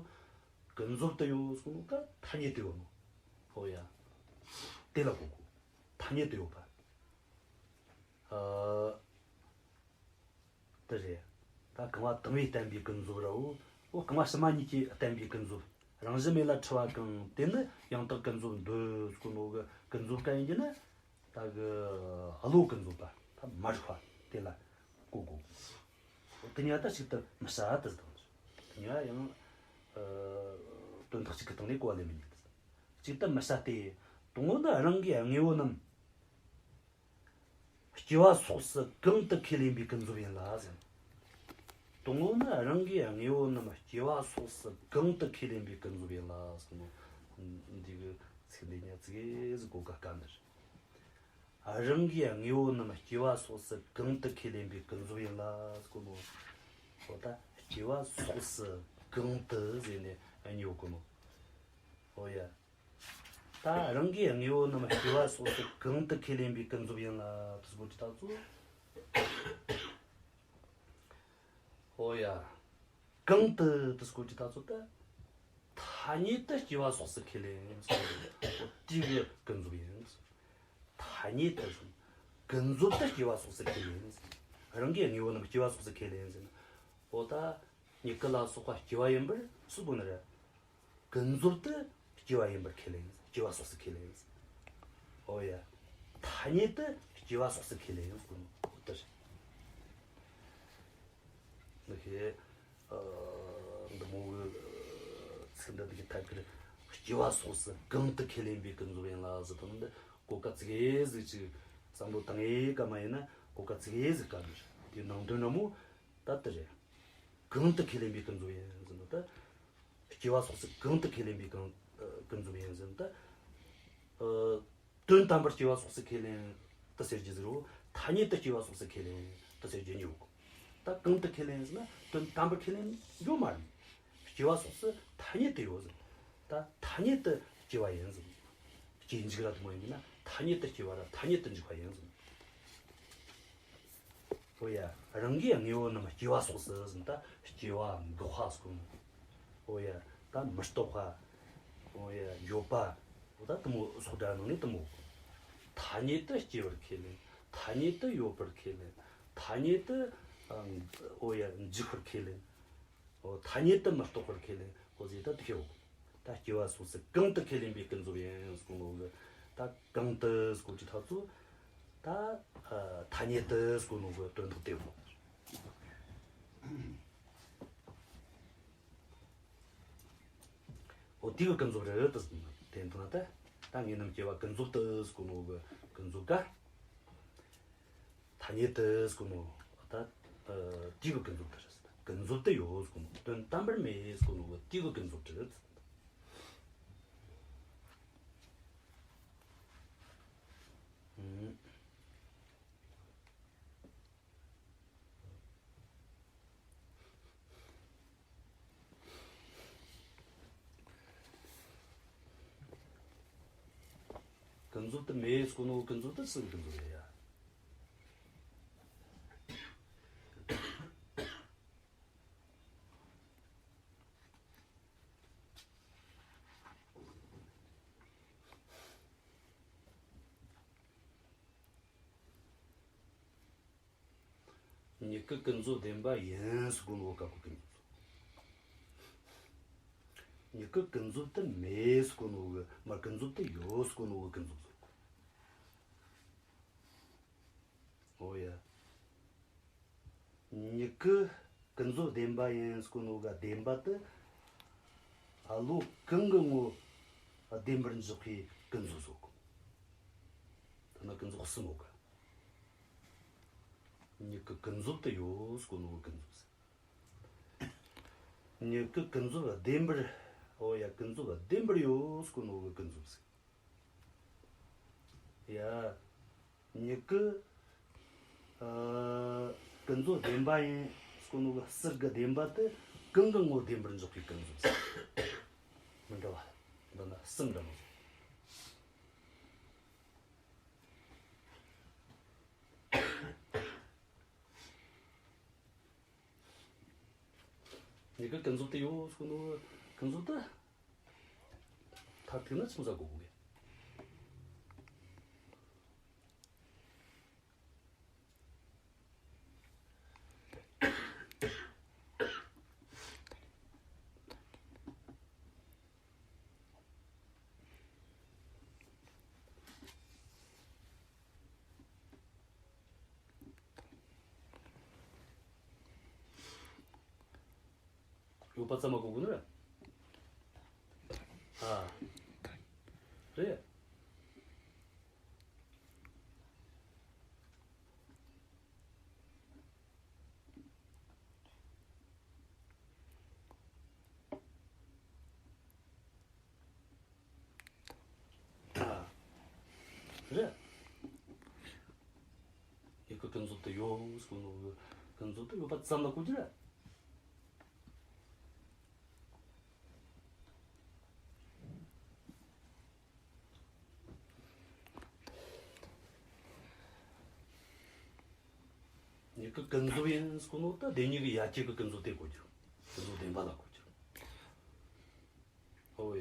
ཀུན་རྫོབ་ཏུ་ཡོད་ཟེར་གོ་ནོ་ད་ཐ་སྙད་དུ་ཡོད་ནོ། འོ་ཡ། དེ་ལ་གོ་དགོས། ཐ་སྙད་དུ་ཡོད་པ། ཨ། དེ་རེད། ད་རྐང་བ་དང་པོས་བསྟན་པའི་ཀུན་རྫོབ་ར། འོ་རྐང་བ་ཕྱི་མ་གཉིས་ཀྱིས་བསྟན་པའི་ཀུན་རྫོབ། རང་བཞིན་མེད་ལ་འཁྲུལ་བ་གང་། དེ་ནི་ཡང་དག་ཀུན་རྫོབ་འདོད་ཟེར་གོ་ནོ་གི་ཀུན་རྫོབ་གན་ཡིན་གྱི་ན། ད་གི་བློ་ཀུན་རྫོབ་པ་ད་མ་རིག་པ་དེ་ལ་གོ་དགོས། དེ་གཉིས་ད་གཅིག་ཏུ་མི་བྱ་དེ་ཟེར་དང་། དེ་གཉིས་ཡང་ཨ་དོན་དག་གཅིག་གི་སྟེང་ནས་གོ་བ་ལེན་མི་ཉན། གཅིག་ཏུ་མི་བྱ་སྟེ། དང་པོ་ནི་རང་གི་དངོས་པོ་རྣམས་སྐྱེ་བ་སོགས་སུ་གང་དུ་ཁས་ལེན་པའི་ཀུན་རྫོབ་ཡིན་ལ་ཟེར། དང་པོ་ནི་རང་གི་དངོས་པོ་རྣམས་སྐྱེ་བ་སོགས་སུ་གང་དུ་ཁས་ལེན་པའི་ཀུན་རྫོབ་ཡིན་ལ་ཟེར་ནོ། འདི་གི་ཚིག་འདི་ཉག་ཅིག་གི་གོ་ག་དཀའ་ནི་རེད། རང་གི་དངོས་པོ་རྣམས་སྐྱེ་བ་སོགས་སུ་གང་དུ་ཁས་ལེན་པའི་ཀུན་རྫོབ་ཡིན་ལ་ཟེར་གོ་ནོ། འོ་ད་སྐྱེ་བ་སོགས་སུ་གང་དུ་ཟེར་ནས་གཉིས་ཡོད་གོ་ནོ། འོ་ཡ། ད་རང་གི་དངོས་པོ་རྣམས་སྐྱེ་བ་སོགས་སུ་གང་དུ་ཁས་ལེན་པའི་ཀུན་རྫོབ་ཡིན་ལ་དེ་སྐོར་གྱི་ཐག་ཚོ། ཨོ་ཡ། གང་དུ་དེ་སྐོར་གྱི་ཐག་ཚོ་ད། ཐ་སྙད་དུ་སྐྱེ་བ་སོགས་སུ་ཁས་ལེན་ཟེར། ཨོ་དེ་གི་ཀུན་རྫོབ་ཡིན་ཟེར། ཐ་སྙད་དུ་ཟེར། ཀུན་རྫོབ་ཏུ་སྐྱེ་བ་སོགས་སུ་ཁས་ལེན་ཟེར། རང་གི་དངོས་པོ་རྣམས་སྐྱེ་བ་སོགས་སུ་ཁས་ལེན་ཟེར། ཨོ་ད་མྱུ་གུ་ལ་སོགས་པ་སྐྱེ་བ་ཡིན་པར་སུ་གོ་ནི་རེད། ཀུན་རྫོབ་ཏུ་སྐྱེ་བ་ཡིན་པར་ཁས་ལེན། སྐྱེ་བ་སོགས་སུ་ཁས་ལེན། ཨོ་ཡ། ཐ་སྙད་དུ་སྐྱེ་བ་སོགས་སུ་ཁས་ལེན། ཨོ་དེ་རེད། འདི་ཁེ། ཨ། འདི་མོ་གི་ཚིག་འདི་འདི་གི་ཐད་ཀར་སྐྱེ་བ་སོགས་སུ་གང་དུ་ཁས་ལེན་པའི་ཀུན་རྫོབ་ཡིན་ལ་ཟེར་དོན་འདི་གོ་སྐབས་ཙིག་གེ་ཟིག་ཅིག་བསམ་བློ་བཏང་ཡེ་ག་མ་ཡིན་ན་གོ་སྐབས་ཙིག་གེ་ཟིག་དཀའ་ནི་རེད། དེའི་ནང་དོན་ར་མོ་ད་དེ་རེད། གང་དུ་ཁས་ལེན་པའི་ཀུན་རྫོབ་ཡིན་ཟེར་ནོ་ད། སྐྱེ་བ་སོགས་སུ་གང་དུ་ཁས་ལེན་པའི་ཀུན་ཀུན་རྫོབ་ཡིན་ཟེར་ནོ་ད། ཨ། དོན་དམ་པར་སྐྱེ་བ་སོགས་སུ་ཁས་ལེན་དུ་ཟེར་རྒྱུ་ཟེར་རོ། ཐ་སྙད་དུ་སྐྱེ་བ་སོགས་སུ་ཁས་ལེན་དུ་ཟེར་རྒྱུ་གཉིས་ཡོད། ད་གང་དུ་ཁས་ལེན་ཟེར་ན་དོན་དམ་པར་ཁས་ལེན་ཡོད་མ་རེད། སྐྱེ་བ་སོགས་སུ་ཐ་སྙད་དུ་ཡོད་ཟེར། ད་ཐ་སྙད་དུ་སྐྱེ་བ་ཡིན་ཟེར། སྐྱེ་འཇིག་ར་དེ་མོ་ཡིན་ན་ཐ་སྙད་དུ་སྐྱེ་བ་ར་ཐ་སྙད་དུ་འཇིག་པ་ཡིན་ཟེར། ཨོ་ཡ། རང་གི་དངོས་པོ་རྣམས་སྐྱེ་བ་སོགས་སུ་ཟེར་ད་སྐྱེ་བ་འགག་པ་སོགས། ཨོ་ཡ། ད་མི་རྟག་པ། ཨོ་ཡ། འགྱོད་པ། ཨོ་ད་དེ་མོ་སོགས་སྒྲ་ནང་ནས་དེ་མོ། ཐ་སྙད་དུ་སྐྱེ་བར་ཁས་ལེན། ཐ་སྙད་དུ་ཡོད་པར་ཁས་ལེན། ཐ་སྙད་དུ། ཨོ་ཡ། འཇིག་པར་ཁས་ལེན། ཨོ་ཐ་སྙད་དུ་མི་རྟག་པར་ཁས་ལེན། ཨོ་ཟེར་ད་དེ་ཤེས། ད་སྐྱེ་བ་སོགས་སུ་གང་དུ་ཁས་ལེན་པའི་ཀུན་རྫོབ་ཡིན་ཟེར་གོ་ནོ་གི། ད་གང་དུ་ཟེར་གོ་དུས་ཐ་ཚོ། ད་ཨ་ཐ་སྙད་དུ་ཟེར་གོ་ནོ་གི་དོན་དག་དེ་བོ། ཨོ་དེ་གི་ཀུན་རྫོབ་རེད་དུ་ཟེར་ན། དེ་འདི་ན་ད་ད་དངོས་རྣམས་སྐྱེ་བ་ཀུན་རྫོབ་ཏུ་ཟེར་གོ་ནོ་གི་ཀུན་རྫོབ་ག་ཐ་སྙད་དུ་ཟེར་གོ་ནོ། ད་ཨ་དེ་གི་ཀུན་རྫོབ་དེ་རེད། ཀུན་རྫོབ་ཏུ་ཡོད་ཟེར་གོ་ནོ། དོན་དམ་པར་མེད་ཟེར་གོ་ནོ་གི་དེ་གི་ཀུན་རྫོབ་དེ་རེད། ཨུམ། ཀུན་རྫོབ་ཏུ་མེད་ཟེར་གོ་ནོ་ཀུན་རྫོབ་དེ་སུ་གི་ཀུན་རྫོབ་རེད་ཡ། མྱུ་གུ་ཀུན་རྫོབ་བདེན་པ་ཡིན་ཟེར་གོ་ནོ་གི་སྐབས་ཀྱི་ཀུན་རྫོབ། མྱུ་གུ་ཀུན་རྫོབ་ཏུ་མེད་ཟེར་གོ་ནོ་གི། མ་ཀུན་རྫོབ་ཏུ་ཡོད་ཟེར་གོ་ནོ་གི་ཀུན་རྫོབ་ཟེར། ཨོ་ཡ། མྱུ་གུ་ཀུན་རྫོབ་བདེན་པ་ཡིན་ཟེར་གོ་ནོ་གི་བདེན་པ་དེ་ཨ་བློ་གང་གི་ངོ་བདེན་པར་འཇོག་པའི་ཀུན་རྫོབ་ཟེར་གོ། དེ་ན་ཀུན་རྫོབ་གསུམ་ཡོད་གི། མྱུ་གུ་ཀུན་རྫོབ་ཏུ་ཡོད་ཟེར་གོ་ནོ་གི་ཀུན་རྫོབ་ཟེར། མྱུ་གུ་ཀུན་རྫོབ་བདེན་པར། ཨོ་ཡ། ཀུན་རྫོབ་བདེན་པར་ཡོད་ཟེར་གོ་ནོ་གི་ཀུན་རྫོབ་ཟེར། ཡ། མྱུ་གུ། ཨ། ཀུན་རྫོབ་བདེན་པ་ཡིན་ཟེར་གོ་ནོ་གི་ཟུར་གི་བདེན་པ་དེ་གང་གི་ངོ་བདེན་པར་འཇོག་པའི་ཀུན་རྫོབ་ཟེར། མི་འདྲ་བ། འདི་ན་གསུམ་འདྲ་མོ་ཟེར། མྱུ་གུ་ཀུན་རྫོབ་ཏུ་ཡོད་ཟེར་གོ་ནོ། ཀུན་རྫོབ་ཏུ་མཐར་ཐུག་ན་ཆི་མོ་ཟིག་གོ་དགོས་གི། ཡོད་པ་ཙམ་མ་གོ་དགོས་ནི་རེད། ཨ། རེད། ཨ། རེད། མྱུ་གུ་ཀུན་རྫོབ་ཏུ་ཡོད་ཟེར་གོ་ནོ། ཀུན་རྫོབ་ཏུ་ཡོད་པ་ཙམ་ལ་གོ་རྒྱུ་རེད། མྱུ་གུ་ཀུན་རྫོབ་ཡིན་ཟེར་གོ་ནོ་ད་བདེན་གཉིས་ཀྱི་ཡ་གྱལ་གྱི་ཀུན་རྫོབ་དེ་གོ་རྒྱུ། ཀུན་རྫོབ་བདེན་པ་ལ་གོ་རྒྱུ། ཨོ་ཡ།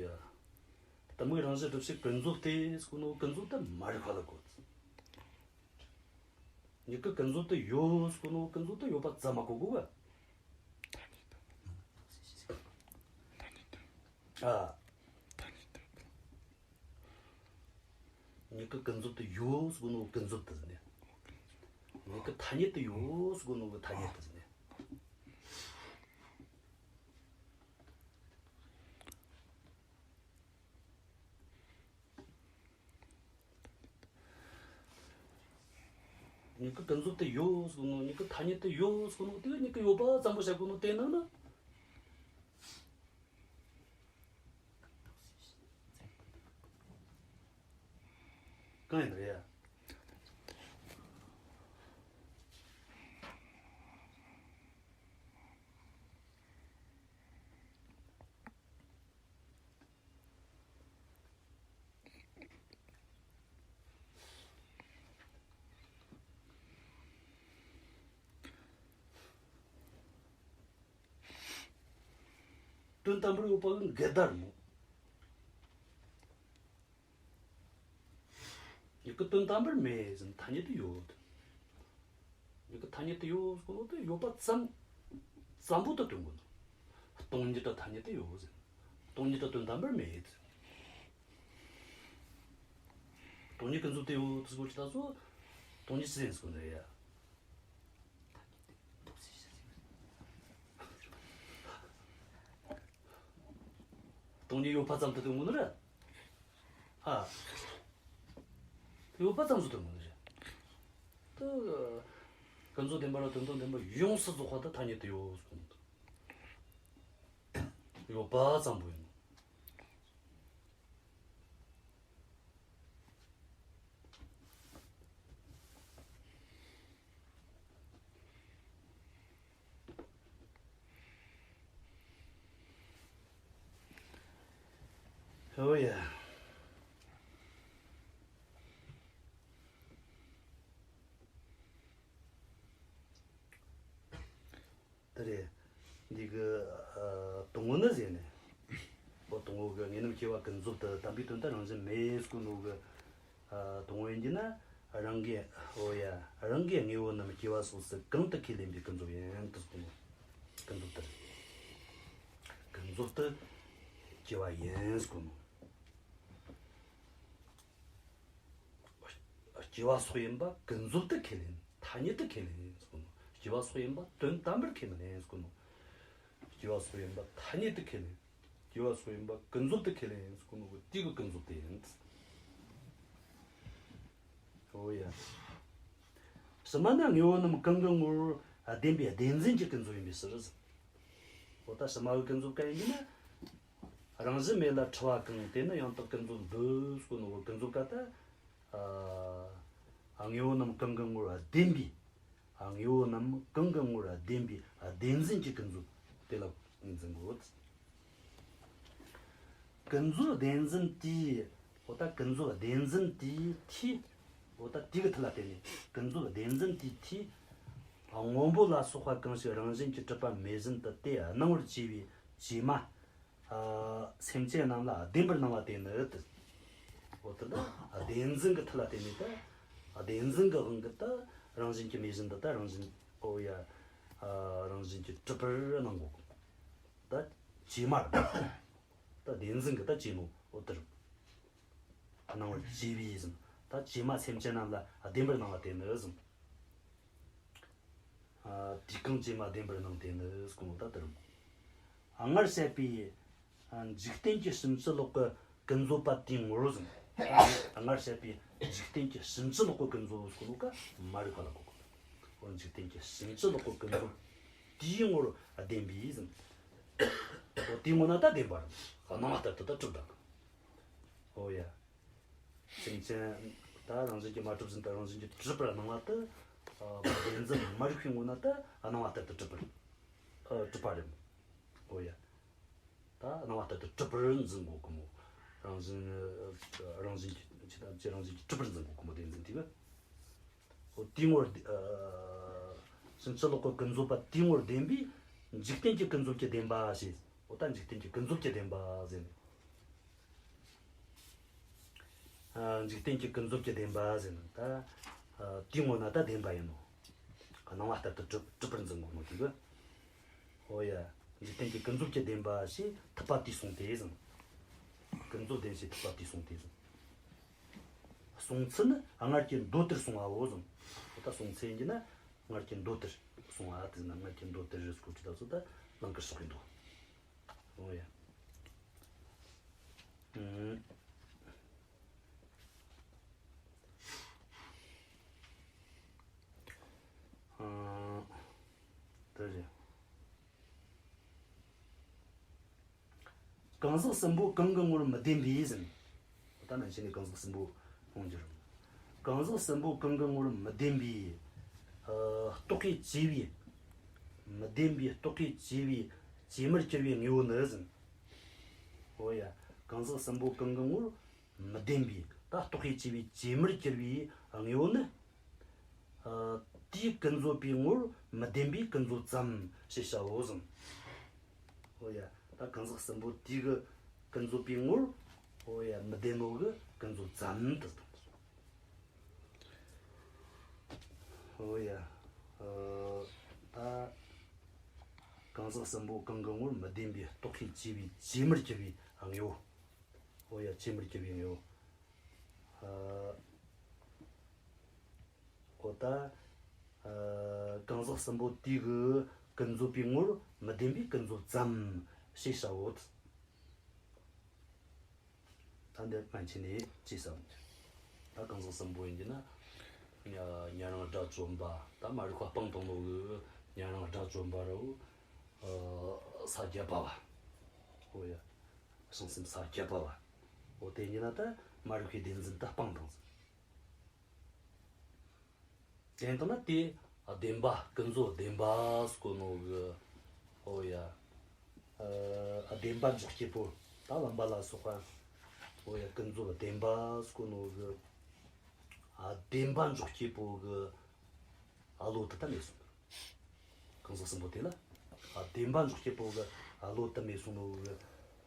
གཏི་མུག་རང་བཞིན་སྒྲིབ་བྱེད་ཀུན་རྫོབ་སྟེ་ཟེར་གོ་ནོ་ཀུན་རྫོབ་ཏུ་མ་རིག་པ་ལ་གོ། མྱུ་གུ་ཀུན་རྫོབ་ཏུ་ཡོད་ཟེར་གོ་ནོ་ཀུན་རྫོབ་ཏུ་ཡོད་པ་ཙམ་མ་གོ་དགོས་གི། ཨ། མྱུ་གུ་ཀུན་རྫོབ་ཏུ་ཡོད་ཟེར་གོ་ནོ་ཀུན་རྫོབ་ཏུ་ཟེར་ནས། མྱུ་གུ་ཐ་སྙད་དུ་ཡོད་ཟེར་གོ་ནོ་གི་ཐ་སྙད་དུ་ཟེར་ནས། མྱུ་གུ་ཀུན་རྫོབ་ཏུ་ཡོད་ཟེར་གོ་ནོ། མྱུ་གུ་ཐ་སྙད་དུ་ཡོད་ཟེར་གོ་ནོ་དེ་མྱུ་གུ་ཡོད་པ་ཙམ་པོ་བཤད་གོ་ནོ་དེ་ནང་ན། གང་ཡིན་རེད་ཡ། དོན་དམ་པར་ཡོད་པ་གི་འགལ་ཟླ་རེད་མོ། མྱུ་གུ་དོན་དམ་པར་མེད་ཟེར་ན་ཐ་སྙད་དུ་ཡོད། མྱུ་གུ་ཐ་སྙད་དུ་ཡོད་ཟེར་གོ་ནོ་དེ་ཡོད་པ་ཙམ། ཙམ་པོ་དེ་སྟོན་གོ་ནོ། སྟོང་ཉིད་དེ་ཐ་སྙད་དུ་ཡོད་ཟེར། སྟོང་ཉིད་དེ་དོན་དམ་པར་མེད་ཟེར། སྟོང་ཉིད་ཀུན་རྫོབ་ཏུ་ཡོད་ཟེར་གོ་ཅི་ད་སོ། སྟོང་ཉིད་ཅི་ཟེར་གོ་ནོ་ཡ། སྟོང་ཉིད་ཡོད་པ་ཙམ་དུ་སྟོན་གོ་ནི་རེད། ཨ། ཡོད་པ་ཙམ་དུ་སྟོན་གོ་ནི་རེད། དེ་ཀུན་རྫོབ་བདེན་པ་ར་དོན་དམ་བདེན་པ་ཡོངས་སུ་རྫོགས་པ་དེ་ཐ་སྙད་དུ་ཡོད་གསུངས་འདུག། ཡོད་པ་ཙམ་པོ་ཡིན། ཨོ་ཡ། དེ་རེད། འདི་གི་ཨ་དང་པོ་ནི་ཟེར་ནས། འོ་དང་པོ་གི་དངོས་རྣམས་སྐྱེ་བ་ཀུན་རྫོབ་ཏུ་དམ་པའི་དོན་དུ་རང་བཞིན་མེད་ཟེར་གོ་ནོ་གི། ཨ་དང་པོ་ཡིན་གྱི་ན། རང་གི། འོ་ཡ། རང་གི་དངོས་པོ་རྣམས་སྐྱེ་བ་སོགས་སུ་གང་དུ་ཁས་ལེན་པའི་ཀུན་རྫོབ་ཡིན་དུ་གསུངས། ཀུན་རྫོབ་ཏུ། ཀུན་རྫོབ་ཏུ་སྐྱེ་བ་ཡིན་ཟེར་གོ་ནོ། སྐྱེ་བ་སོགས་ཡིན་པ་ཀུན་རྫོབ་ཏུ་ཁས་ལེན། ཐ་སྙད་དུ་ཁས་ལེན་ཟེར་གོ་ནོ། སྐྱེ་བ་སོགས་ཡིན་པ་དོན་དམ་པར་ཁས་མི་ལེན་ཟེར་གོ་ནོ། སྐྱེ་བ་སོགས་ཡིན་པ་ཐ་སྙད་དུ་ཁས་ལེན། སྐྱེ་བ་སོགས་ཡིན་པ་ཀུན་རྫོབ་ཏུ་ཁས་ལེན་ཟེར་གོ་ནོ་གི་དེ་གི་ཀུན་རྫོབ་དེ་ཡིན། འོ་ཡ། ཕྱི་མ་ནི་དངོས་པོ་རྣམས་གང་གི་ངོར་བདེན་པའི་བདེན་འཛིན་གྱི་ཀུན་རྫོབ་ཡིན་པའི་ཕྱིར་ཟེར། འོ་ད་ཕྱི་མ་གི་ཀུན་རྫོབ་ག་ཡིན་གྱི་ན། རང་བཞིན་མེད་ལ་འཁྲུལ་བ་གང་། དེ་ནི་ཡང་དག་ཀུན་རྫོབ་འདོད་ཟེར་གོ་ནོ་གི་ཀུན་རྫོབ་ག་ད། ཨ་དངོས་པོ་རྣམས་གང་གི་ངོར་བདེན་པའི། ཨ་དངོས་པོ་རྣམས་གང་གི་ངོར་བདེན་པའི་ཨ་བདེན་འཛིན་གྱི་ཀུན་རྫོབ་དེ་ལ་ངོས་འཛིན་དགོས། ཀུན་རྫོབ་བདེན་འཛིན་དེའི། འོ་ད་ཀུན་རྫོབ་བདེན་འཛིན་དེའི་མཐུས། འོ་ད་དེ་གི་མཐུ་ལ་བརྟེན་ནས། ཀུན་རྫོབ་བདེན་འཛིན་དེའི་མཐུས། སྔོན་པོ་ལ་སོགས་པ་གང་ཞིག་རང་བཞིན་གྱིས་གྲུབ་པ་མེད་བཞིན་དུ་དེ་སྣང་བར་བྱས་པའི་བྱེ་སྨྲ། ཨ། སེམས་ཅན་རྣམས་ལ་བདེན་པར་སྣང་བ་དེ་ནི། འོ་ད་ལྟ་བདེན་འཛིན་གྱི་མཐུ་ལ་བརྟེན་ནས་ད། བདེན་འཛིན་གྱི་དབང་གིས་ད་རང་བཞིན་གྱིས་མེད་བཞིན་དུ་ད་རང་བཞིན། འོ་ཡ། ཨ། རང་བཞིན་གྱིས་གྲུབ་པར་སྣང་གོ། ད་བྱེ་སྨྲ་རེད། ད་བདེན་འཛིན་གྱིས་ད་བྱེ་སྨྲ་འོ་དེར་སྣང་བར་བྱས་པའི་ཟེར། ད་བྱེ་སྨྲ་སེམས་ཅན་རྣམས་ལ་བདེན་པར་སྣང་བ་དེ་ནི་ཟེར། ཨ། དེ་གང་བྱེ་སྨྲ་བདེན་པར་སྣང་དེ་ནི་ཟེར་གོ་ནོ་ད་དེ་རེད། ཨ། སྔར་བཤད་པའི། ཨ། འཇིག་རྟེན་གྱི་ཕྱིན་ཅི་ལོག་གི་ཀུན་རྫོབ་པ་དེའི་ངོར་ཟེར། སྔར་བཤད་པའི་འཇིག་རྟེན་གྱི་ཕྱིན་ཅི་ལོག་གི་ཀུན་རྫོབ་ཟེར་གོ་ནོ་ཀ་མ་རིག་པ་ལ་གོ་དགོས། འོ། འཇིག་རྟེན་གྱི་ཕྱིན་ཅི་ལོག་གི་ཀུན་རྫོབ་དེའི་ངོར་བདེན་པའི་ཟེར། འོ། དེའི་ངོ་ན་ད་བདེན་པ་རེད། སྣང་བ་ལྟར་དུ་ད་གྲུབ་ད་གི། འོ་ཡ། སེམས་ཅན་ད་རང་བཞིན་གྱིས་མ་གྲུབ་བཞིན་དུ་རང་བཞིན་གྱིས་གྲུབ་པར་སྣང་བ་དེ། ཨ། བདེན་འཛིན་མ་རིག་པའི་ངོ་ན་ད་སྣང་བ་ལྟར་དུ་གྲུབ་པར། ཨ། གྲུབ་པ་རེད། འོ་ཡ། ད་སྣང་བ་ལྟར་དུ་གྲུབ་པར་འཛིན་གོ་གི་མོ། རང་བཞིན། རང་བཞིན་གྱིས་ད་ཅི་རང་བཞིན་གྱིས་གྲུབ་པར་འཛིན་གོ་གི་མོ། བདེན་འཛིན་དེ་གི། འོ། དེའི་ངོར། ཨ། ཕྱིན་ཅི་ལོག་གི་ཀུན་རྫོབ་པ་དེའི་ངོར་བདེན་པའི་འཇིག་རྟེན་གྱི་ཀུན་རྫོབ་ཀྱི་བདེན་པ་ཞེས། འོ། ད་འཇིག་རྟེན་གྱི་ཀུན་རྫོབ་ཀྱི་བདེན་པ་ཟེར་ནས། ཨ། འཇིག་རྟེན་གྱི་ཀུན་རྫོབ་ཀྱི་བདེན་པ་ཟེར་ན་ད། ཨ། དེའི་ངོ་ན་ད་བདེན་པ་ཡིན་ནོ། སྣང་བ་ལྟར་དུ་གྲུབ་གྲུབ་པར་འཛིན་གོ་ནོ་དེ་གི། འོ་ཡ། འཇིག་རྟེན་གྱི་ཀུན་རྫོབ་ཀྱི་བདེན་པ་ཞེས་ཐུབ་པ་དེས་གསུངས་ཏེ་ཟེར། ཀུན་རྫོབ་བདེན་ཞེས་ཐུབ་པ་དེས་གསུངས་ཏེ་ཟེར། གསུངས་ཚུལ་ནི་སྔར་གྱི་མདོ་ལྟར་གསུངས་པའོ་ཟེར། འོ། ད་གསུངས་ཚུལ་ཡིན་གྱི་ན་སྔར་གྱི་མདོ་ལྟར་གསུངས་པ་དེ་ན། སྔར་གྱི་མདོ་ལྟར་རེད་སྐོར་གྱི་ད་ཚོ་ད་ནང་གི་ཕྱོགས་ཀྱི་མདོ། འོ་ཡ། ཨུམ། ཨ། ད་རེད། གང་ཟག་གསུམ་པོ་གང་གི་ངོར་མི་བདེན་པའི་ཟེར། ད་ནང་བཞིན་ནས་གང་ཟག་གསུམ་པོ་འོང་རྒྱུ་རེད། གང་ཟག་གསུམ་པོ་གང་གི་ངོར་མི་བདེན་པའི། ཨ། རྟོག་གེས་བཅས་པའི། མི་བདེན་པའི་རྟོག་གེས་བཅས་པའི་བཅོས་མར་གྱུར་པའི་དངོས་པོ་ནི་ཟེར། འོ་ཡ། གང་ཟག་གསུམ་པོ་གང་གི་ངོར་མི་བདེན་པའི། ད་རྟོག་གེས་བཅས་པའི་བཅོས་མར་གྱུར་པའི་དངོས་པོ་ནི། ཨ། དེའི་ཀུན་རྫོབ་པའི་ངོར་མི་བདེན་པའི་ཀུན་རྫོབ་ཙམ་ཞེས་བྱའོ་ཟེར། འོ་ཡ། ད་གང་ཟག་གསུམ་པོ་དེའི་གི་ཀུན་རྫོབ་པའི་ངོར། འོ་ཡ། མི་བདེན་ནོ་གི་ཀུན་རྫོབ་ཙམ་དུ་བཏང་། འོ་ཡ། ཨ། ད་གང་ཟག་གསུམ་པོ་གང་གི་ངོར་མི་བདེན་པའི་རྟོག་གེས་བཅས་པའི་བཅོས་མར་གྱུར་པའི་དངོས་པོ། འོ་ཡ། བཅོས་མར་གྱུར་པའི་དངོས་པོ། ཨ། འོ་ད། ཨ། གང་ཟག་གསུམ་པོ་དེའི་གི་ཀུན་རྫོབ་པའི་ངོར་མི་བདེན་པའི་ཀུན་རྫོབ་ཙམ་ཞེས་བྱའོ། ད་འདི་མན་ཆད་ནས་ཅི་བསམ། ད་གང་ཟག་གསུམ་པོ་ཡིན་གྱི་ན། ཉ- ཉན་རང་དགྲ་བཅོམ་པ། ད་མ་རིག་པ་སྤངས་བཏང་ནོ་གི་ཉན་རང་དགྲ་བཅོམ་པ་ར། ཨ། ས་བརྒྱད་པ་བ། འོ་ཡ། བྱང་སེམས་ས་བརྒྱད་པ་བ། འོ་དེ་ཡིན་གྱི་ན་ད་མ་རིག་པའི་བདེན་འཛིན་ད་སྤངས་བཏང་ཟིན། དེ་ཡིན་དུས་ན་དེ་བདེན་པ། ཀུན་རྫོབ་བདེན་པ་ཟེར་གོ་ནོ་གི། འོ་ཡ། ཨ། བདེན་པ་འཇོག་བྱེད་པོ་ད་བུམ་པ་ལ་སོགས་པ། འོ་ཡ། ཀུན་རྫོབ་བདེན་པ་ཟེར་གོ་ནོ་གི། ཨ། བདེན་པ་འཇོག་བྱེད་པོ་གི་བློ་དེ་ད་མེད་སོང་། གང་ཟག་གསུམ་པོ་དེ་ལ། ཨ། བདེན་པ་འཇོག་བྱེད་པོ་གི་བློ་དེ་མེད་སོང་ནོ་གི་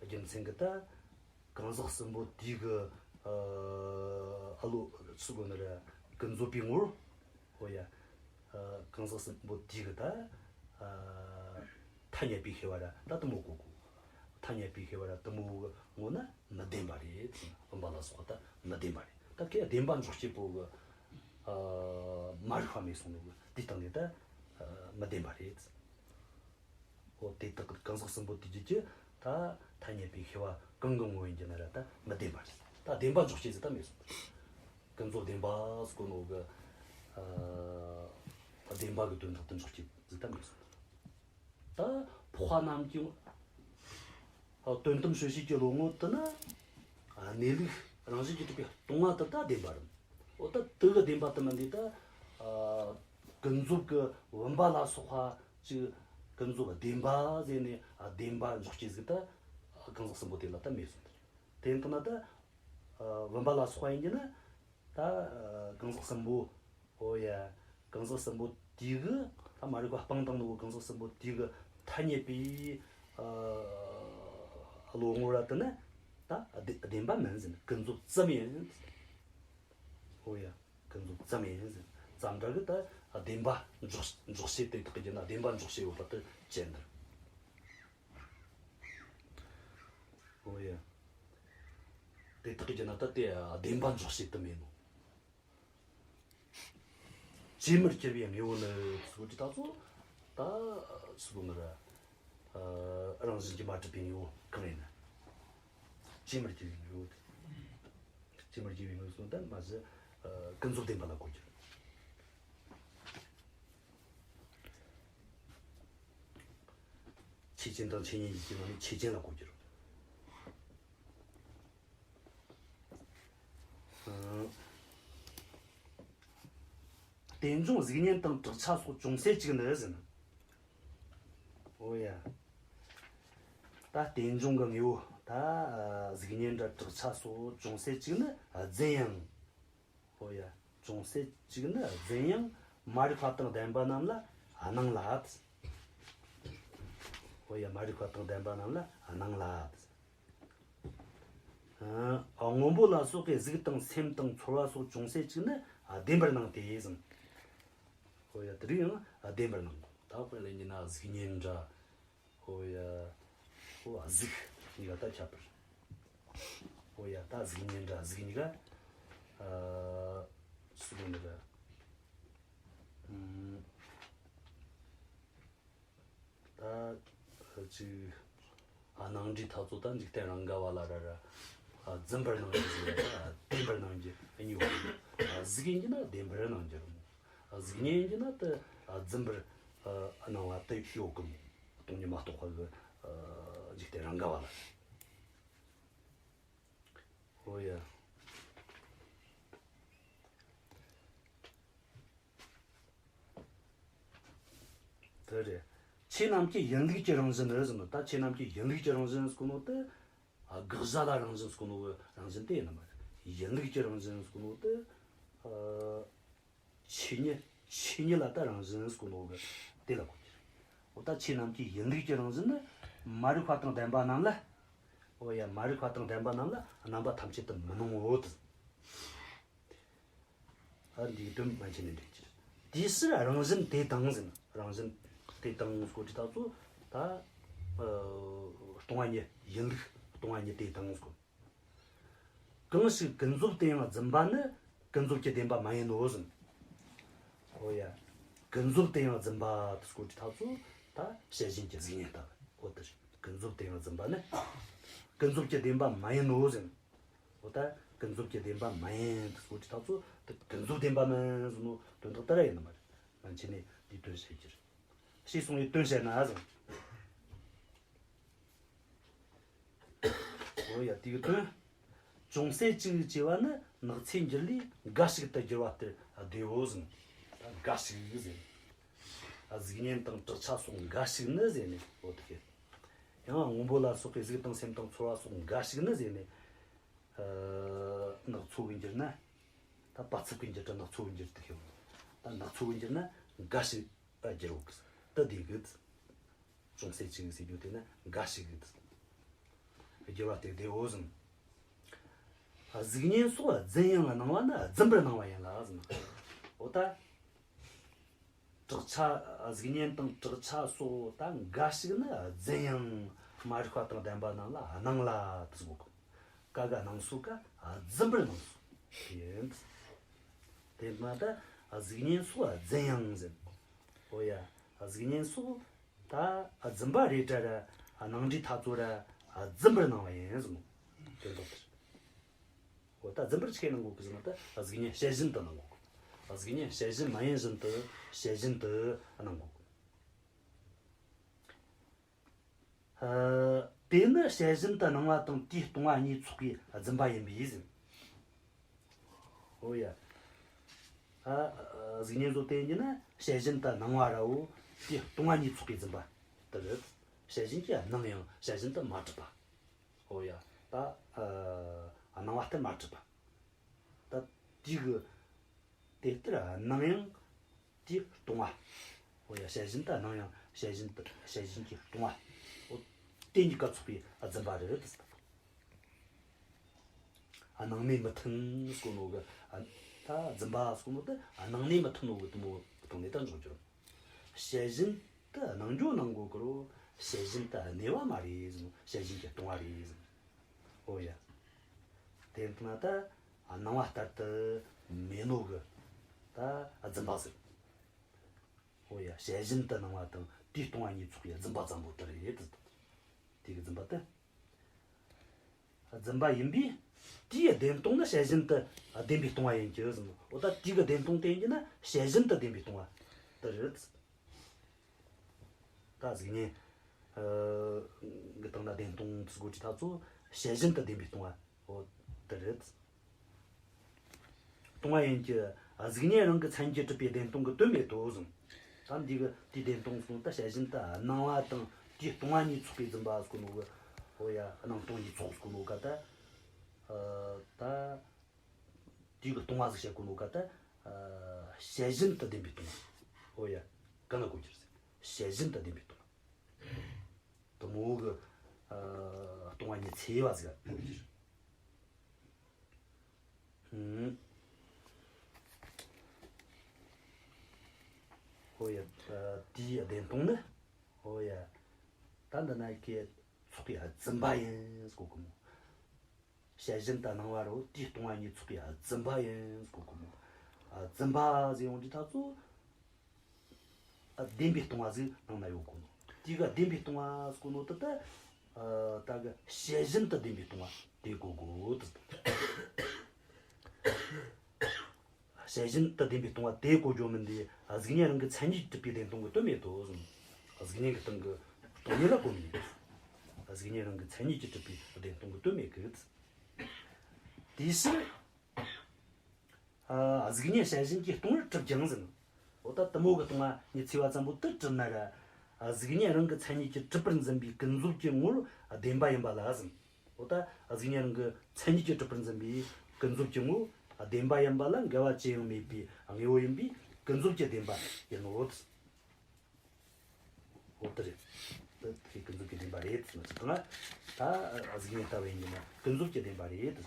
རྒྱུ་མཚན་གྱིས་ད། གང་ཟག་གསུམ་པོ་དེའི་གི། ཨ། བློ་ཟེར་གོ་ནི་རེད། ཀུན་རྫོབ་པའི་ངོར། འོ་ཡ། ཨ། གང་ཟག་གསུམ་པོ་དེའི་གི་ད། ཨ། ཐ་སྙད་པའི་ཤེས་པ་ར་ད་དེ་མོ་གོ་གོ། ཐ་སྙད་པའི་ཤེས་པ་ར་དེ་མོ་གི་ངོ་ན་མི་བདེན་པ་རེད། བུམ་པ་ལ་སོགས་པ་ད་མི་བདེན་པ་རེད། ད་ཁོས་བདེན་པ་འཇོག་བྱེད་པོ་གི། ཨ། མ་རིག་པ་མེད་སོང་ནོ་གི་དེའི་སྟེང་ནས་ད། ཨ། མི་བདེན་པ་རེད། འོ་དེ་དག་གི་གང་ཟག་གསུམ་པོ་དེ་རྒྱུད་ཀྱི་ད་ཐ་སྙད་པའི་ཤེས་པ་གང་གི་ངོ་ཡིན་གྱི་ན་ར་ད་མི་བདེན་པ་རེད། ད་བདེན་པ་འཇོག་བྱེད་ཟིག་ད་མེད་སོང་། ཀུན་རྫོབ་བདེན་པ་ཟེར་གོ་ནོ་གི། ཨ། བདེན་པ་གི་དོན་དག་ཏུ་འཇོག་བྱེད་ཟིག་ད་མེད་སོང་། ད་འཕགས་པ་རྣམས་ཀྱི། ཨ། དོན་དམ་དཔྱོད་བྱེད་ཀྱི་བློ་ངོ་དེ་ན། ཨ། གནས་ལུགས་རང་བཞིན་གྱིས་གྲུབ་པའི་སྟོང་པ་དེ་ད་བདེན་པ་རེད། འོ་ད་དེ་གི་བདེན་པ་དེ་མིན་དེ་ད། ཨ། ཀུན་རྫོབ་ཀྱི་བུམ་པ་ལ་སོགས་པ་ཅིག་ཀུན་རྫོབ་བདེན་པ་ཟེར་ནས། ཨ། བདེན་པ་འཇོག་བྱེད་ཟིག་ད་གང་ཟག་གསུམ་པོ་དེ་ལ་ད་མེད་སོང་། དེ་ཡིན་དང་ན་ད་ཨ་བུམ་པ་ལ་སོགས་པ་ཡིན་གྱི་ན། ད་ཨ་གང་ཟག་གསུམ་པོ། ཨོ་ཡ། གང་ཟག་གསུམ་པོ་དེ་གི་ད་མ་རིག་པ་སྤངས་བཏང་ནོ་གི་གང་ཟག་གསུམ་པོ་དེ་གི་ཐ་སྙད་པའི་ཨ་བློ་ངོར་ར་དེ་ནི་ད་བདེན་བདེན་པ་མིན་ཟེར། ཀུན་རྫོབ་ཙམ་ཡིན། ཨོ་ཡ། ཀུན་རྫོབ་ཙམ་ཡིན་ཟེར། ཙམ་འདྲ་གི་ད་བདེན་པ་འཇོག་འཇོག་བྱེད་དེ་དག་གི་རྒྱུད་ན་བདེན་པ་འཇོག་བྱེད་ཡོད་པ་དེ་བཅད་འདིར། ཨོ་ཡ། དེ་དག་གི་རྒྱུད་ན་ད་དེ་བདེན་པ་འཇོག་བྱེད་དུ་མེད་ནོ། བཅོས་མར་གྱུར་པའི་དངོས་པོ་ནི་ཟེར་གོ་དུས་ད་ཚོ། ད་ཟེར་གོ་ནི་ར། ཨ་རང་བཞིན་གྱིས་མ་གྲུབ་པའི་དངོས་པོ་གང་ཡིན་ན། བཅོས་མར་གྱུར་པའི་དངོས་པོ། བཅོས་མར་གྱུར་པའི་དངོས་པོ་ཟེར་ན་ད་མ་གཞི་ཨ་ཀུན་རྫོབ་བདེན་པ་ལ་གོ་རྒྱུ། ཆོས་ཅན་དང་ཆོས་ཉིད་གཉིས་ཀྱི་ནང་ནས་ཆོས་ཅན་ལ་གོ་རྒྱུ། ཨ་རྟེན་འབྱུང་གཟུགས་བརྙན་དང་བྲག་ཆ་སོགས་ཅུང་ཟད་ཅིག་ནི་ཟེར་ན། ཨོ་ཡ། ད་རྟེན་འབྱུང་གི་དངོས་པོ་ད་གཟུགས་བརྙན་འདྲ་བྲག་ཆ་སོགས་ཅུང་ཟད་ཅིག་ནི་རྫུན་ཡང་། ཨོ་ཡ། ཅུང་ཟད་ཅིག་ནི་རྫུན་ཡང་མ་རིག་པ་དང་ལྡན་པ་རྣམས་ལ་སྣང་ལ། ཨོ་ཡ། མ་རིག་པ་དང་ལྡན་པ་རྣམས་ལ་སྣང་ལ། ཨ་སྔོན་པོ་ལ་སོགས་པའི་གཟུགས་དང་སེམས་དང་ཚོར་བ་སོགས་ཅུང་ཟད་ཅིག་ནི་བདེན་པར་སྣང་སྟེ་ཟེར། ཨོ་ཡ། དེ་རིགས་ཡང་བདེན་པར་སྣང་། ད་དཔེ་ལེན་རྒྱུ་ན་གཟུགས་བརྙན་འདྲ། ཨོ་ཡ། ཨོ་གཟུགས་གཉིས་ཀ་ད་ཁྱད་པར། ཨོ་ཡ། ད་གཟུགས་བརྙན་འདྲ་གཟུགས་གཉིས་ཀ་ཨ་ཟེར་གོ་ནི་ར། ཨུམ། ད་ཅིག་ཨ་སྣང་འདྲའི་ཐག་ཚོད་ད་འཇིག་རྟེན་རང་ག་བ་ལ་ར་ར། ཨ་རྫུན་པར་སྣང་རྒྱུ་ཟེར་ཡ་ད་བདེན་པར་སྣང་རྒྱུ་གཉིས་ཡོད་གི། ཨ་གཟུགས་ཡིན་གྱི་ན་བདེན་པར་སྣང་རྒྱུ་རེད་མོ། ཨ་གཟུགས་བརྙན་ཡིན་གྱི་ན་ད་ཨ་རྫུན་པར་ཨ་སྣང་བ་དེ་ཡོད་གི་མོ། སྟོང་ཉིད་མ་རྟོགས་པ་གི་ཨ་འཇིག་རྟེན་རང་ག་བ་ལ། ཨོ་ཡ། དེ་རེད། ཆོས་རྣམས་ཀྱི་ཡིན་ལུགས་ཀྱི་རང་བཞིན་ནི་ཟེར་ནོ། ད་ཆོས་རྣམས་ཀྱི་ཡིན་ལུགས་ཀྱི་རང་བཞིན་ཟེར་གོ་ནོ་དེ། ཨ་དགག་བྱ་ལ་རང་བཞིན་ཟེར་གོ་ནོ་གི་རང་བཞིན་དེ་ཡིན་ནི་མ་རེད། ཡིན་ལུགས་ཀྱི་རང་བཞིན་ཟེར་གོ་ནོ་དེ། ཨ་ཆོས་ཉིད་ཆོས་ཉིད་ལ་ད་རང་བཞིན་ཟེར་གོ་ནོ་གི་དེ་ལ་གོ་རྒྱུ་རེད། འོ་ད་ཆོས་རྣམས་ཀྱི་ཡིན་ལུགས་ཀྱི་རང་བཞིན་ནི་མ་རིག་པ་དང་ལྡན་པ་རྣམས་ལ། འོ་ཡ། མ་རིག་པ་དང་ལྡན་པ་རྣམས་ལ་རྣམ་པ་ཐམས་ཅད་དུ་མི་སྣང་ངོ་། དེ། ཨ་འདིའི་དོན་མན་ཆད་ནས་འགྲིག་གི། དེའི་ཕྱིར་རང་བཞིན་དེ་དང་ཟེར་ན། རང་བཞིན་དེ་དང་ཟེར་གོ་དུས་ད་ཚོ་ད་ཨ་སྟོང་པ་ཉིད་ཡིན་ལུགས་སྟོང་པ་ཉིད་དེ་དང་ཟེར་གོ། གང་ཞིག་ཀུན་རྫོབ་ཏུ་ཡང་རྫུན་པ་ནི་ཀུན་རྫོབ་ཀྱི་བདེན་པ་མ་ཡིན་ནོ་ཟེར། ཨོ་ཡ། ཀུན་རྫོབ་ཏུ་ཡང་རྫུན་པ་དེ་ཟེར་གོ་དུས་ད་ཚོ་ད་བྱད་བཞིན་གྱི་གཟུགས་བརྙན་ལྟ་བུ། འོ་དེ་རེད། ཀུན་རྫོབ་ཏུ་ཡང་རྫུན་པ་ནི་ཀུན་རྫོབ་ཀྱི་བདེན་པ་མ་ཡིན་ནོ་ཟེར། འོ་ད་ཀུན་རྫོབ་ཀྱི་བདེན་པ་མ་ཡིན་དེ་ཟེར་གོ་དུས་ད་ཚོ་དེ་ཀུན་རྫོབ་བདེན་པ་མིན་ཟེར་ནོ་དོན་དག་དེ་ར་ཡིན་ནི་མ་རེད། མན་ཆད་ནས་འདིའི་དོན་བཤད་རྒྱུ་རེད། ཞེས་གསུངས་པའི་དོན་བཤད་ན་ཟེར། འོ་ཡ། དེའི་དོན། ཅུང་ཟད་ཅིག་ཅེས་པ་ནི་ནགས་ཚལ་འགྱུར་ལས་འགའ་ཞིག་ཏུ་བསྒྱུར་བ་ལྟར་བདེའོ་ཟེར། ད་འགའ་ཞིག་ཟེར། ཨ་གཟུགས་བརྙན་དང་བྲག་ཆ་སོགས་འགའ་ཞིག་ནི་ཟེར་ནས། འོ་དེ་ཡང་སྔོན་པོ་ལ་སོགས་པའི་གཟུགས་དང་སེམས་དང་ཚོར་བ་སོགས་འགའ་ཞིག་ནི་ཟེར་ནས། ཨ་ནགས་ཚལ་གི་འགྱུར་ན། ད་པ་ཚབ་ཀྱི་འགྱུར་དང་ནགས་ཚལ་གི་འགྱུར་དེ་ཤེས། ད་ནགས་ཚལ་གི་འགྱུར་ན་འགའ་ཞིག་ཨ་བསྒྱུར་རོ་གི། ད་དེ་གི། ཅུང་ཟད་ཅིག་ཟེར་རྒྱུ་དེ་ནི་འགའ་ཞིག་གི། བསྒྱུར་བ་ལྟར་བདེའོ་ཟེར། གཟུགས་བརྙན་སོགས་རྫུན་ཡང་སྣང་བ་ནི་རྫུན་པར་སྣང་བ་ཡིན་ལ་ཟེར། འོ་ད། བྲག་ཆ། གཟུགས་བརྙན་དང་བྲག་ཆ་སོགས་ད་འགའ་ཞིག་ནི་རྫུན་ཡང་མ་རིག་པ་དང་ལྡན་པ་རྣམས་ལ་སྣང་ལ་དེ་ཟེར་གོ། ག་ག་སྣང་སོ་ག་རྫུན་པར་སྣང་སོ་ཡིན། དེ་མ་ད་གཟུགས་བརྙན་སོགས་རྫུན་ཡང་ཟེར། འོ་ཡ། གཟུགས་བརྙན་སོགས་ད་རྫུན་པ་རེད་དྲ་ར། སྣང་འདྲའི་ཐག་ཚོད་ར་རྫུན་པར་སྣང་བ་ཡིན་ཟེར་ནོ། དོན་དག་དེར། འོ་ད་རྫུན་པར་ཆི་གེ་སྣང་གོ་གི་ཟེར་ན། ད་གཟུགས་བརྙན་བྱད་བཞིན་དུ་སྣང་གོ་གི། གཟུགས་བརྙན་བྱད་བཞིན་མ་ཡིན་བཞིན་དུ་བྱད་བཞིན་དུ་སྣང་གོ་གི། ཨ་དེ་ནི་བྱད་བཞིན་དུ་སྣང་བ་དང་དེས་སྟོང་པ་ཉིད་ཚོགས་པའི་རྫུན་པ་ཡིན་པས་ཟེར། འོ་ཡ། ཨ་གཟུགས་བརྙན་བཟོ་དེ་ཉིད་ནི་བྱད་བཞིན་དུ་སྣང་བ་ར་འོ། དེས་སྟོང་པ་ཉིད་ཚོགས་པའི་རྫུན་པ་དེ་རེད། བྱད་བཞིན་གྱིས་སྣང་ཡང་བྱད་བཞིན་དུ་མ་གྲུབ་པ། འོ་ཡ། ད་ཨ་སྣང་བ་ལྟར་མ་གྲུབ་པ། ད་དེ་གི་དེ་ལྟར་སྣང་ཡང་དེས་སྟོང་བ། འོ་ཡ། བྱད་བཞིན་དུ་སྣང་ཡང་བྱད་བཞིན་དུ་བྱད་བཞིན་གྱིས་སྟོང་བ། འོ་དེ་གཉིས་ཀ་ཚོགས་པའི་རྫུན་པ་རེད། ཨ་སྣང་ནས་མི་མཐུན་ཟེར་གོ་ནོ་གི། ཨ་ད་རྫུན་པ་ཟེར་གོ་ནོ་དེ་ཨ་སྣང་ནས་མི་མཐུན་ནོ་གི་དེ་མོ་སྟེང་ནས་ད་འཇོག་རྒྱུ་རེད། བྱད་བཞིན་དུ་སྣང་རྒྱུ་སྣང་གོ་གི་རོ། བྱད་བཞིན་དུ་གནས་པ་མ་རེད་ཟེར་ནོ། བྱད་བཞིན་གྱིས་སྟོང་བ་རེད་ཟེར་ནོ། འོ་ཡ། དེ་ལྟ་ན་ད་སྣང་བ་ལྟར་དུ་མེད་ནོ་གི་ད་རྫུན་པ་ཟེར། འོ་ཡ། བྱད་བཞིན་དུ་སྣང་བ་དང་དེས་སྟོང་བ་གཉིས་ཚོགས་པའི་རྫུན་པ་ཙམ་པོ་དེ་རེད། དེ་གི་རྫུན་པ་དེ། རྫུན་པ་ཡིན་པས་དེའི་བདེན་སྟོང་ནི་བྱད་བཞིན་དུ་བདེན་པའི་སྟོང་བ་ཡིན་གྱི་ཟེར་ནོ། འོ་ད་དེ་གི་བདེན་སྟོང་དེ་ཡིན་གྱི་ན་བྱད་བཞིན་དུ་བདེན་པའི་སྟོང་བ་དེ་རེད། ད་གཟུགས་བརྙན་ཨ་གི་སྟེང་ན་བདེན་སྟོང་ཟེར་གོ་དུས་ད་ཚོ་བྱད་བཞིན་དུ་བདེན་པའི་སྟོང་བ། འོ་དེ་རེད། སྟོང་བ་ཡིན་གྱི། གཟུགས་བརྙན་རང་གི་མཚན་ཉིད་ཀྱིས་གྲུབ་པའི་བདེན་སྟོང་གི་དོན་མེད་དོ་གསུངས། ད་འདི་གི་དེའི་བདེན་སྟོང་གསུངས། ད་བྱད་བཞིན་དུ་སྣང་བ་དང་དེས་སྟོང་བ་གཉིས་ཚོགས་པའི་རྫུན་པ་ཟེར་གོ་ནོ་གི། འོ་ཡ། སྣང་སྟོང་གཉིས་ཚོགས་ཟེར་གོ་ནོ་ག་ད། ཨ་ད་དེ་གི་སྟོང་བ་ཟིག་བཤད་གོ་ནོ་ག་ད། ཨ་བྱད་བཞིན་དུ་བདེན་པའི་སྟོང་བ། འོ་ཡ། ག་ན་གོ་རྒྱུ་རེད། བྱད་བཞིན་དུ་བདེན་པའི་སྟོང་བ། དེ་མོ་གི་ཨ་སྟོང་བ་ཉི་ཚེ་བ་ཟིག་ག་གོ་རྒྱུ་རེད། ཨུམ། ཨོ་ཡ། ཨ་དེའི་བདེན་སྟོང་ནི། ཨོ་ཡ། ད་འདི་ན་ཁོས་ཚོགས་པའི་རྫུན་པ་ཡིན་ཟེར་གོ་གི་མོ། བྱད་བཞིན་དུ་སྣང་བ་རོ། དེས་སྟོང་བ་ཉིད་ཚོགས་པའི་རྫུན་པ་ཡིན་ཟེར་གོ་གི་མོ། རྫུན་པ་ཟེར་ཡོང་དུས་ད་ཚོ། ཨ་བདེན་པའི་སྟོང་བ་ཟིག་ནང་ན་ཡོད་གོ་ནོ། དེ་ག་བདེན་པའི་སྟོང་བ་ཟེར་གོ་ནོ་དེ་ད། ཨ་ད་གི་བྱད་བཞིན་དུ་བདེན་པའི་སྟོང་བ་དེ་གོ་དགོས་དེ། བྱད་བཞིན་དུ་བདེན་པའི་སྟོང་བ་དེ་གོ་རྒྱུ་མིན་ཏེ། གཟུགས་བརྙན་རང་གི་མཚན་ཉིད་གྲུབ་པའི་བདེན་སྟོང་གི་དོན་མེད་དོ་གསུངས། གཟུགས་བརྙན་གྱི་སྟེང་གི་སྟོང་ཉིད་ལ་གོ་མི་ཉན། གཟུགས་བརྙན་རང་གི་མཚན་ཉིད་ཀྱིས་གྲུབ་པའི་བདེན་སྟོང་གི་དོན་མེད་གི། དེའི་ཕྱིར། ཨ་གཟུགས་བརྙན་བྱད་བཞིན་གྱིས་སྟོང་བར་གྲུབ་ཀྱང་ཟེར། འོ་ད་དེ་མོ་གི་སྟོང་བ་ཉི་ཚེ་བ་ཙམ་པོ་དེ་གྲུབ་ན་ར། ཨ་གཟུགས་བརྙན་རང་གི་མཚན་ཉིད་ཀྱིས་གྲུབ་པར་འཛིན་པའི་ཀུན་རྫོབ་ཀྱི་ངོ་བོ་བདེན་པ་ཡིན་པ་ལ་ཟེར། འོ་ད་གཟུགས་བརྙན་རང་གི་མཚན་ཉིད་ཀྱིས་གྲུབ་པར་འཛིན་པའི་ཀུན་རྫོབ་ཀྱི་ངོ་བོ་བདེན་པ་ཡིན་པ་ལ་འགལ་བ་ཅི་ཡང་མེད་པའི་དངོས་པོ་ཡིན་པས་ཀུན་རྫོབ་ཀྱི་བདེན་པ་ཡིན་ནོ། འོ་དེ་རེད། དེ་ཀུན་རྫོབ་ཀྱི་བདེན་པ་རེད་ཟེར་ན་ཅི་ད་ང་། ད་གཟུགས་བརྙན་ལྟ་བུ་ཡིན་གྱི་ན་ཀུན་རྫོབ་ཀྱི་བདེན་པ་རེད།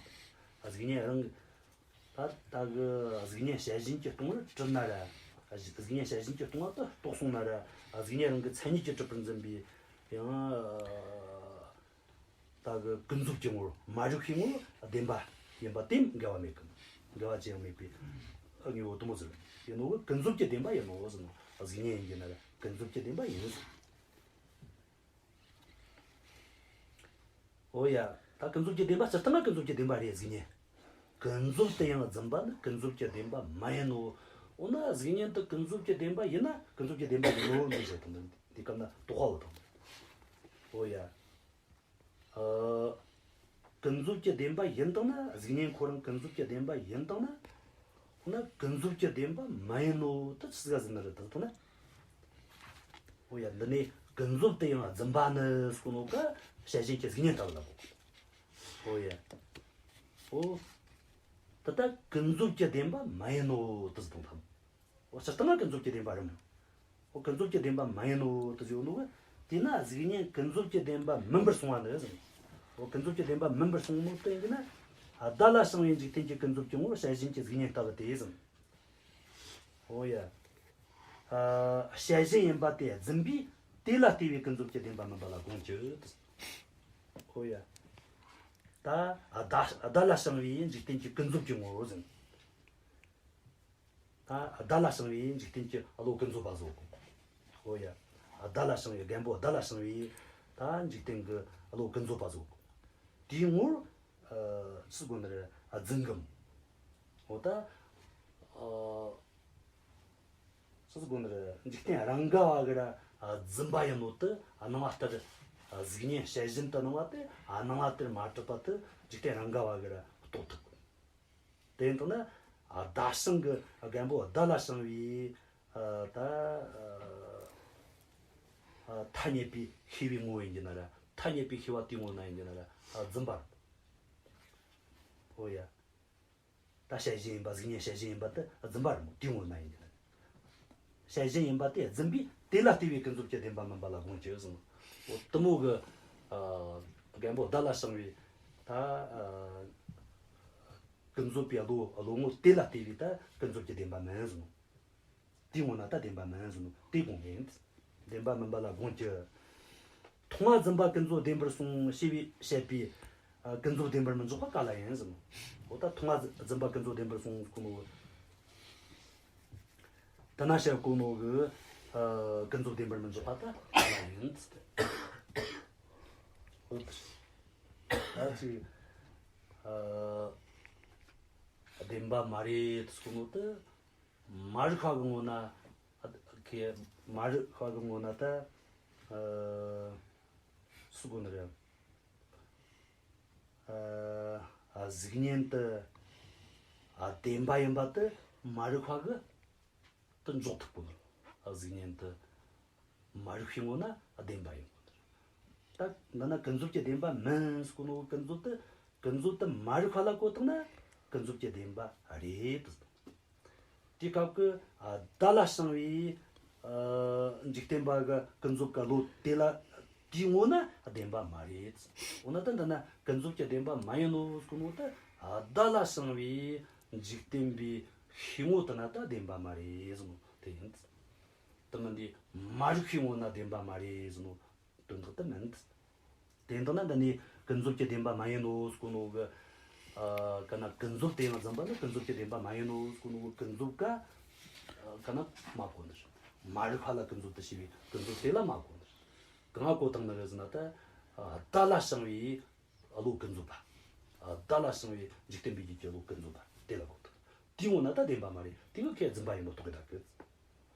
གཟུགས་བརྙན་རང་གི། ད་ད་གི་གཟུགས་བརྙན་བྱད་བཞིན་གྱིས་སྟོང་བར་གྲུབ་ན་ར། གཟུགས་བརྙན་བྱད་བཞིན་གྱིས་སྟོང་བ་དེ་རྟོགས་སོང་ན་ར། གཟུགས་བརྙན་རང་གི་མཚན་ཉིད་ཀྱིས་གྲུབ་པར་འཛིན་པའི་ཡང་། ད་གི་ཀུན་རྫོབ་ཀྱི་ངོ་བོ་མ་རིག་པའི་ངོ་བོ་བདེན་པ་ཡིན་པ་དེ་འགལ་བ་མེད་གི། འགལ་བ་ཅི་ཡང་མེད་པའི་དངོས་པོ་དེ་མོ་ཟེར། ཡིན་ནོ་གི་ཀུན་རྫོབ་ཀྱི་བདེན་པ་ཡིན་ནོ་ཟེར་ནོ། གཟུགས་བརྙན་ཡིན་གྱི་ན་ར་ཀུན་རྫོབ་ཀྱི་བདེན་པ་ཡིན་ཟེར། འོ་ཡ། ད་ཀུན་རྫོབ་ཀྱི་བདེན་པ་སྤྱིར་བཏང་ང་ཀུན་རྫོབ་ཀྱི་བདེན་པ་རེད་གཟུགས་བརྙན། ཀུན་རྫོབ་ཏུ་ཡང་རྫུན་པ་ནི་ཀུན་རྫོབ་ཀྱི་བདེན་པ་མ་ཡིན་ནོ། འོ་ན་གཟུགས་བརྙན་དེ་ཀུན་རྫོབ་ཀྱི་བདེན་པ་ཡིན་ན་ཀུན་རྫོབ་ཀྱི་བདེན་པ་ཡིན་ནོ་འདི་བཤད་དང་། འདི་སྐབས་ན་དོགས་པ་བོ་དང་། འོ་ཡ། ཨ་ཀུན་རྫོབ་ཀྱི་བདེན་པ་ཡིན་དང་ན། གཟུགས་བརྙན་ཁོ་རང་ཀུན་རྫོབ་ཀྱི་བདེན་པ་ཡིན་དང་ན། འོ་ན་ཀུན་རྫོབ་ཀྱི་བདེན་པ་མ་ཡིན་ནོ་དེ་ཆི་ཟིག་ག་ཟེར་ནི་རེད་དེ་དང་ན། འོ་ཡ། འདི་ནས་ཀུན་རྫོབ་ཏུ་ཡང་རྫུན་པ་ནི་ཟེར་གོ་ནོ་ག་བྱད་བཞིན་གྱི་གཟུགས་བརྙན་ལྟ་བུ་ལ་གོ། འོ་ཡ། འོ། ད་ལྟ་ཀུན་རྫོབ་ཀྱི་བདེན་པ་མ་ཡིན་ནོ་དེ་ཟེར་དང་ཐམ། འོ་སྤྱིར་བཏང་ང་ཀུན་རྫོབ་ཀྱི་བདེན་པ་རེད་མོ། འོ་ཀུན་རྫོབ་ཀྱི་བདེན་པ་མ་ཡིན་ནོ་དེ་ཟེར་ཡོད་ནོ་ག། དེས་ན་གཟུགས་བརྙན་ཀུན་རྫོབ་ཀྱི་བདེན་པ་མིན་པར་སོང་བ་ནི་ཟེར། འོ་ཀུན་རྫོབ་ཀྱི་བདེན་པ་མིན་པར་སོང་ནོ་དེ་ཡིན་གྱི་ན། བརྡ་ལ་བྱང་བའི་འཇིག་རྟེན་གྱི་ཀུན་རྫོབ་ཀྱི་ངོ་བོ་བྱད་བཞིན་གྱི་གཟུགས་བརྙན་ལྟ་བུ་དེ་ཟེར། འོ་ཡ། ཨ་བྱད་བཞིན་ཡིན་པ་དེ་རྫུན་པས་དེ་ལ་ལྟོས་པའི་ཀུན་རྫོབ་ཀྱི་བདེན་པ་མིན་པ་ལ་དགོངས་ཀྱི། འོ་ཡ། ད་བརྡ་བརྡ་ལ་བྱང་བའི་འཇིག་རྟེན་གྱི་ཀུན་རྫོབ་ཀྱི་ངོ་བོ་ཟེར། ད་བརྡ་ལ་བྱང་བའི་འཇིག་རྟེན་གྱི་བློ་ཀུན་རྫོབ་པ་བཟོ་དགོས། འོ་ཡ། བརྡ་ལ་བྱང་བའི་རྒན་པོ་བརྡ་ལ་བྱང་བའི་ད་འཇིག་རྟེན་གྱི་བློ་ཀུན་རྫོབ་པ་བཟོ་དགོས། དེའི་ངོར་ཨ་ཆི་དགོས་ནི་རེད། རྫུན་གི་མོ། འོ་ད་ཨ་ཆི་དགོས་ནི་རེད། འཇིག་རྟེན་རང་ག་བ་གི་ར་རྫུན་པ་ཡིན་ནོ་དེ་སྣང་བ་ལྟར། གཟུགས་བརྙན་བྱད་བཞིན་དུ་སྣང་བ་དེ་སྣང་བ་ལྟར་མ་གྲུབ་པ་དེ་འཇིག་རྟེན་རང་ག་བ་གི་ར་རྟོགས་ཐུབ། དེ་ཡིན་དང་ན་བརྡ་བྱང་གི་རྒན་པོ་བརྡ་ལ་བྱང་བའི་ཨ་ད་ཨ་ཐ་སྙད་པའི་ཤེས་པའི་ངོ་བོ་ཡིན་གྱི་ན་ར། ཐ་སྙད་པའི་ཤེས་པ་དེའི་ངོ་ན་ཡིན་གྱི་ན་ར་རྫུན་པ། ཨོ་ཡ། ད་བྱད་བཞིན་ཡིན་པ། གཟུགས་བརྙན་བྱད་བཞིན་ཡིན་པ་དེ་རྫུན་པ་རེད་མོ། དེའི་ངོ་ན་ཡིན་གྱི། བྱད་བཞིན་ཡིན་པ་དེ་རྫུན་པས་དེ་ལ་ལྟོས་པའི་ཀུན་རྫོབ་ཀྱི་བདེན་པ་མིན་པ་ལ་དགོངས་ཀྱི་ཟེར་ནོ། འོ་དེ་མོ་གི། ཨ། རྒན་པོ་བརྡ་ལ་བྱང་བའི་ད། ཨ། ཀུན་རྫོབ་པའི་བློ། བློ་ངོ་དེ་ལ་ལྟོས་པའི་ད་ཀུན་རྫོབ་ཀྱི་བདེན་པ་མིན་ཟེར་ནོ། དེའི་ངོ་ན་ད་བདེན་པ་མིན་ཟེར་ནོ། དེ་དགོངས་ཡིན། བདེན་པ་མིན་པ་ལ་དགོངས་ཀྱི། མཐོང་བ་རྫུན་པ་ཀུན་རྫོབ་བདེན་པར་གསུངས་ཞེས་པའི་བཤད་པའི། ཨ། ཀུན་རྫོབ་བདེན་པར་མི་འཇོག་པ་ག་ལ་ཡིན་ཟེར་ནོ། འོ་ད་མཐོང་བ་རྫུན་པ་ཀུན་རྫོབ་བདེན་པར་གསུངས་གོ་ནོ། དེ་ན་བཤད་གོ་ནོ་གི། ཨ། ཀུན་རྫོབ་བདེན་པར་མི་འཇོག་པ་ད་ག་ལ་ཡིན་ཟེར་ཏེ། འོ་ད་ཅིག་ཨ། བདེན་པ་མ་རེད་ཟེར་གོ་ནོ་དེ། མ་རིག་པ་གི་ངོ་ན། ཨ། ཁེ། མ་རིག་པ་གི་ངོ་ན་ད། ཨ། སུ་གོ་ནི་རེད། ཨ། གཟུགས་བརྙན་དེ། ཨ། བདེན་པ་ཡིན་པ་དེ་མ་རིག་པ་གི་དེ་འཇོག་ཐུབ་གོ་ནི་རེད། གཟུགས་བརྙན་དེ་མ་རིག་པའི་ངོ་ན་བདེན་པ་ཡིན་གོ་ནི་རེད། ད་འདི་ན་ཀུན་རྫོབ་ཀྱི་བདེན་པ་མིན་ཟེར་གོ་ནོ་ཀུན་རྫོབ་དེ། ཀུན་རྫོབ་དེ་མ་རིག་པ་ལ་གོ་བཏང་ན་ཀུན་རྫོབ་ཀྱི་བདེན་པ་རེད་དེ། དེའི་སྐབས་ཀྱི། ཨ། བརྡ་ལ་བྱང་བའི། ཨ། འཇིག་རྟེན་པ་གི་ཀུན་རྫོབ་ཀྱི་བློ་དེ་ལ། དེའི་ངོ་ན་བདེན་པ་མ་རེད། འོ་ན་ད་འདི་ན་ཀུན་རྫོབ་ཀྱི་བདེན་པ་མ་ཡིན་ནོ་ཟེར་གོ་ནོ་ད། ཨ། བརྡ་ལ་བྱང་བའི་འཇིག་རྟེན་པའི་ཤེས་ངོ་དེ་ན་ད་བདེན་པ་མ་རེད་ཟེར་ནོ་དེ་ཡིན། དེ་མིན་དེ་མ་རིག་པའི་ངོ་ན་བདེན་པ་མ་རེད་ཟེར་ནོ། དོན་དག་དེ་མིན། དེ་འདི་ན་འདི་ནི་ཀུན་རྫོབ་ཀྱི་བདེན་པ་མ་ཡིན་ནོ་ཟེར་གོ་ནོ་གི། ཨ། ག་ན་ཀུན་རྫོབ་དེ་ཡང་རྫུན་པ་ནི་ཀུན་རྫོབ་ཀྱི་བདེན་པ་མ་ཡིན་ནོ་ཟེར་གོ་ནོ་གི་ཀུན་རྫོབ་ཀ། ཨ། ག་ན་མ་གོ་ནི་རེད། མ་རིག་པ་ལ་ཀུན་རྫོབ་དུ་བྱས་པའི་ཀུན་རྫོབ་དེ་ལ་མ་གོ་ནི་རེད། གང་ང་གོ་བཏང་ནི་རེད་ཟེར་ན་ད། ཨ། བརྡ་ལ་བྱང་བའི་བློ་ཀུན་རྫོབ་པ། ཨ། བརྡ་ལ་བྱང་བའི་འཇིག་རྟེན་པའི་རྒྱུད་ཀྱི་བློ་ཀུན་རྫོབ་པ་དེ་ལ་གོ་བཏང་། དེའི་ངོ་ན་ད་བདེན་པ་མ་རེད། དེ་གི་ཁས་རྫུན་པ་ཡིན་ནོ་རྟོགས་གི་ད་གི།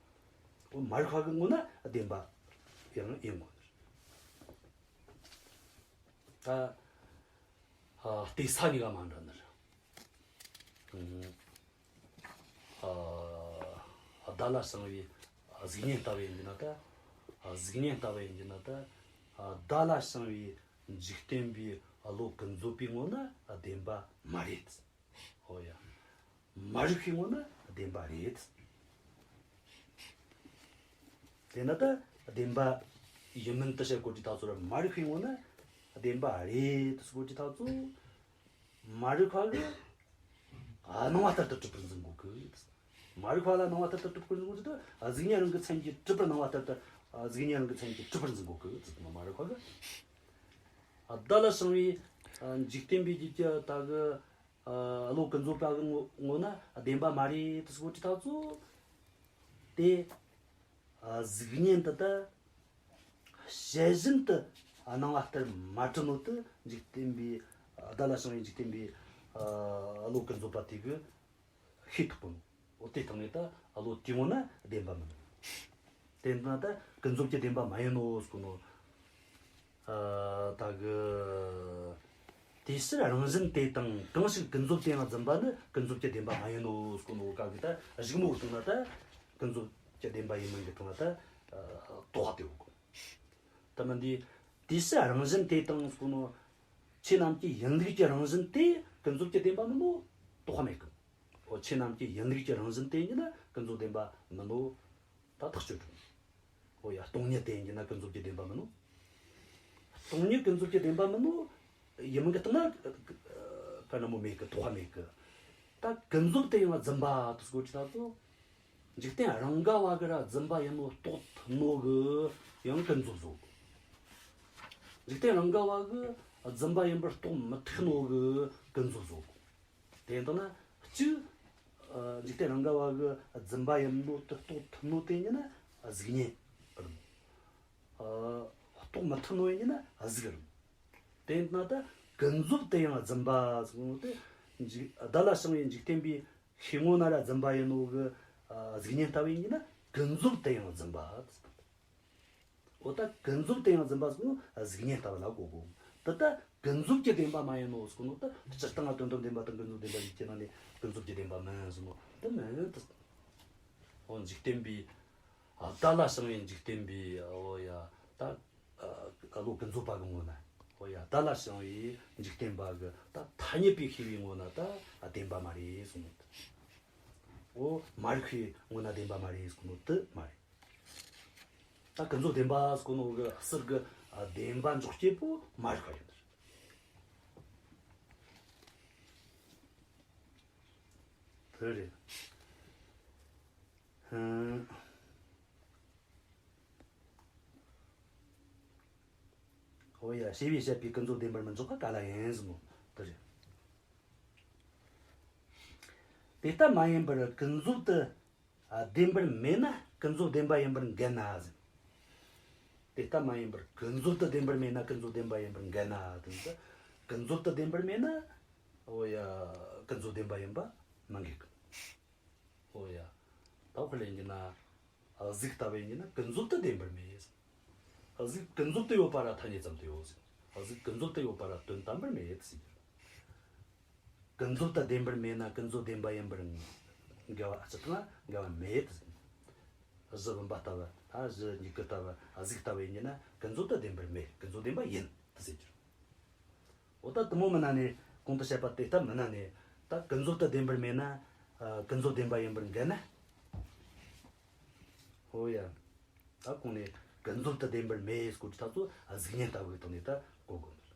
འོ། མ་རིག་པ་གི་ངོ་ན་བདེན་པ་ཡང་ཡིན་གོ་ནི་རེད། ད། ཨ། ལྟོས་ས་གཉིས་ཀ་མ་འདྲ་ནི་རེད། ཨ། བརྡ་ལ་བྱང་བའི་གཟུགས་བརྙན་ལྟ་བུ་ཡིན་གྱི་ན་ད། གཟུགས་བརྙན་ལྟ་བུ་ཡིན་གྱི་ན་ད། བརྡ་ལ་བྱང་བའི་འཇིག་རྟེན་པའི་བློ་ཀུན་རྫོབ་པའི་ངོ་ན་བདེན་པ་མ་རེད། ཨོ་ཡ། མ་རིག་པའི་ངོ་ན་བདེན་པ་རེད། དེས་ན་ད་བདེན་པ་ཡིན་མིན་དུ་བཤད་གོ་དུས་ཐག་ཚོད་ར། མ་རིག་པའི་ངོ་ན་བདེན་པ་རེད་ཟེར་གོ་དུས་ཐག་ཚོད། མ་རིག་པ་གི། ཨ། སྣང་བ་ལྟར་དུ་གྲུབ་པར་འཛིན་གོ་གི། མ་རིག་པ་ལ་སྣང་བ་ལྟར་དུ་གྲུབ་པར་འཛིན་གོ་དུས། ཨ། གཟུགས་བརྙན་རང་གི་མཚན་གྱིས་གྲུབ་པར། སྣང་བ་ལྟར་དུ། ཨ། གཟུགས་བརྙན་རང་གི་མཚན་གྱིས་གྲུབ་པར་འཛིན་གོ་གི་ཟེར། མ་རིག་པ་གི། ཨ། བརྡ་ལ་བྱང་བའི། ཨ། འཇིག་རྟེན་པའི་རྒྱུད་ཀྱི་ད་གི། ཨ། བློ་ཀུན་རྫོབ་པ་གི་ངོ་ངོ་ན་བདེན་པ་མ་རེད་དུ་ཟེར་གོ་དུས་ཐག་ཚོད། དེ། ཨ། གཟུགས་བརྙན་དེ་ད་བྱད་བཞིན་དུ་སྣང་བ་ལྟར་མ་གྲུབ་ནོ་དེ་འཇིག་རྟེན་པའི། ཨ། བརྡ་ལ་བྱང་བའི་འཇིག་རྟེན་པའི། ཨ། བློ་ཀུན་རྫོབ་པ་དེ་གིས་ཤེས་ཐུབ་གོ་ནོ། འོ་དེ་སྟེང་ནས་ད་བློ་དེའི་ངོ་ན་བདེན་པ་མིན་ནོ། དེ་ན་ད་ཀུན་རྫོབ་ཀྱི་བདེན་པ་མ་ཡིན་ནོ་ཟེར་གོ་ནོ། ཨ། ད་གི། དེ་ཕྱིར་རང་བཞིན་དེ་དང་གང་ཞིག་ཀུན་རྫོབ་དེ་ཡང་རྫུན་པ་ནི་ཀུན་རྫོབ་ཀྱི་བདེན་པ་མ་ཡིན་ནོ་ཟེར་གོ་ནོ་ག་གི་ད་གཞུག་མ་གི་སྟེང་ན་ད་ཀུན་རྫོབ་ཀྱི་བདེན་པ་ཡིན་མིན་གྱི་སྟེང་ན་ད། ཨ། དོགས་པ་དེ་ཡོད་གོ། ད་མིན་དེ། དེ་ཕྱིར་རང་བཞིན་དེ་དང་ཟེར་གོ་ནོ། ཆོས་རྣམས་ཀྱི་ཡིན་ལུགས་ཀྱི་རང་བཞིན་དེ་ཀུན་རྫོབ་ཀྱི་བདེན་པ་མིན་ནོ་དོགས་པ་མེད་གི། འོ། ཆོས་རྣམས་ཀྱི་ཡིན་ལུགས་ཀྱི་རང་བཞིན་དེ་ཡིན་ན་ཀུན་རྫོབ་བདེན་པ་མིན་ནོ་ད་ཐག་ཆོད་འགྲོ། འོ་ཡ། སྟོང་ཉིད་དེ་ཡིན་ན་ཀུན་རྫོབ་ཀྱི་བདེན་པ་མིན་ནོ། སྟོང་ཉིད་ཀུན་རྫོབ་ཀྱི་བདེན་པ་མིན་ནོ། ཡིན་མིན་གྱི་སྟེང་ན་ག་ན་མོ་མེད་གི། དོགས་པ་མེད་གི། ད་ཀུན་རྫོབ་དེ་ཡང་རྫུན་པ་དུ་སྐོར་གྱི་ད་ཚོ། འཇིག་རྟེན་རང་ག་བ་གི་ར་རྫུན་པ་ཡིན་ནོ་རྟོགས་ཐུབ་ནོ་གི་ཡང་ཀུན་རྫོབ་བཟོ་གོ། འཇིག་རྟེན་རང་ག་བ་གི་རྫུན་པ་ཡིན་པར་རྟོགས་མི་ཐུབ་ནོ་གི་ཀུན་རྫོབ་བཟོ་གོ། དེ་ཡིན་དང་ན་གཅིག། ཨ། འཇིག་རྟེན་རང་ག་བ་གི་རྫུན་པ་ཡིན་ནོ་དེ་རྟོགས་ཐུབ་ནོ་དེ་ཡིན་ན་གཟུགས་བརྙན་རེད། ཨ། རྟོགས་མི་ཐུབ་ནོ་ཡིན་ན་གཟུགས་རེད། དེ་ཡིན་དང་ན་ད་ཀུན་རྫོབ་དེ་ཡང་རྫུན་པ་ཟེར་གོ་ནོ་དེ། འཇིག་བརྡ་ལ་བྱང་བའི་འཇིག་རྟེན་པའི་ཤེས་ངོ་ན་ར་རྫུན་པ་ཡིན་ནོ་གི། ཨ། གཟུགས་བརྙན་ལྟ་བུ་ཡིན་ན་ཀུན་རྫོབ་དེ་ཡང་རྫུན་པ། འོ་ད་ཀུན་རྫོབ་དེ་ཡང་རྫུན་པ་ཟེར་ནོ་གཟུགས་བརྙན་ལྟ་བུ་ལ་གོ་དགོས། འདི་ད་ཀུན་རྫོབ་ཀྱི་བདེན་པ་མ་ཡིན་ནོ་ཟེར་ནོ་ད་སྤྱིར་བཏང་དོན་དམ་བདེན་པ་དང་ཀུན་རྫོབ་བདེན་པ་གཉིས་ཀྱི་ནང་ནས་ཀུན་རྫོབ་ཀྱི་བདེན་པ་མིན་ཟེར་ནོ་དེ་མིན་ད། འོ་འཇིག་རྟེན་པའི། ཨ། བརྡ་ལ་བྱང་བའི་འཇིག་རྟེན་པའི། འོ་ཡ། ད། ཨ། བློ་ཀུན་རྫོབ་པ་གི་ངོ་ན། ཨོ་ཡ། ད་ལ་བྱང་བའི་འཇིག་རྟེན་པ་གི་ད་ཐ་སྙད་པའི་ཤེས་པའི་ངོ་ན་ད་བདེན་པ་མ་རེད་གསུངས་ནོ། ཨོ་མ་རིག་པའི་ངོ་ན་བདེན་པ་མ་རེད་གསུངས་ནོ་དེ་མ་རེད། ད་ཀུན་རྫོབ་བདེན་པ་གསུངས་ནོ་གི་ཟུར་གི་བདེན་པ་འཇོག་བྱེད་པོ་མ་རིག་པ་ཡིན། དེ་རེད། ཧུམ། ཨོ་ཡ། ཞེས་པས་བཤད་པའི་ཀུན་རྫོབ་བདེན་པར་མི་འཇོག་པ་ག་ལ་ཡིན་གསུངས་ནོ་དེ་རེད། དེ་ལྟ་མ་ཡིན་པར་ཀུན་རྫོབ་ཏུ་བདེན་པར་མེད་ན་ཀུན་རྫོབ་བདེན་པ་ཡིན་པར་འགལ་ན་ཟེར། དེ་ལྟ་མ་ཡིན་པར་ཀུན་རྫོབ་ཏུ་བདེན་པར་མེད་ན་ཀུན་རྫོབ་བདེན་པ་ཡིན་པར་འགལ་ན་དེ་ནི། ཀུན་རྫོབ་ཏུ་བདེན་པར་མེད་ན། ཨོ་ཡ། ཀུན་རྫོབ་བདེན་པ་ཡིན་པ་མི་འགལ་གི། ཨོ་ཡ། ད་ཁོ་ལ་ཡིན་གྱི་ན། གཟུགས་ལྟ་བུ་ཡིན་གྱི་ན་ཀུན་རྫོབ་ཏུ་བདེན་པར་མེད། གཟུགས་ཀུན་རྫོབ་ཏུ་ཡོད་པ་ར་ཐ་སྙད་ཙམ་དུ་ཡོད་ཟེར། གཟུགས་ཀུན་རྫོབ་ཏུ་ཡོད་པ་ར་དོན་དམ་པར་མེད་ཟེར། ཀུན་རྫོབ་ཏུ་བདེན་པར་མེད་ན་ཀུན་རྫོབ་བདེན་པ་ཡིན་པར་འགལ་བ་ཅི་དང་འགལ་བ་མེད་ཟེར། གཟུགས་བུམ་པ་ལྟ་བུ། ད་གཟུགས་མྱུ་གུ་ལྟ་བུ། གཟུགས་ལྟ་བུ་ཡིན་གྱི་ན་ཀུན་རྫོབ་ཏུ་བདེན་པར་མེད། ཀུན་རྫོབ་བདེན་པ་ཡིན་ཟེར་གྱི། འོ་ད་དེ་མོ་མིན་ན་ནི། གོང་དུ་བཤད་པ་དེ་ལྟ་མིན་ན་ནི། ད་ཀུན་རྫོབ་ཏུ་བདེན་པར་མེད་ན། ཨ། ཀུན་རྫོབ་བདེན་པ་ཡིན་པར་འགལ་ན། འོ་ཡ། ད་གོང་ནས་ཀུན་རྫོབ་ཏུ་བདེན་པར་མེད་ཟེར་གོ་དུས་ད་ཚོ་གཟུགས་བརྙན་ལྟ་བུའི་སྟེང་ནས་ད་གོ་དགོས་ནི།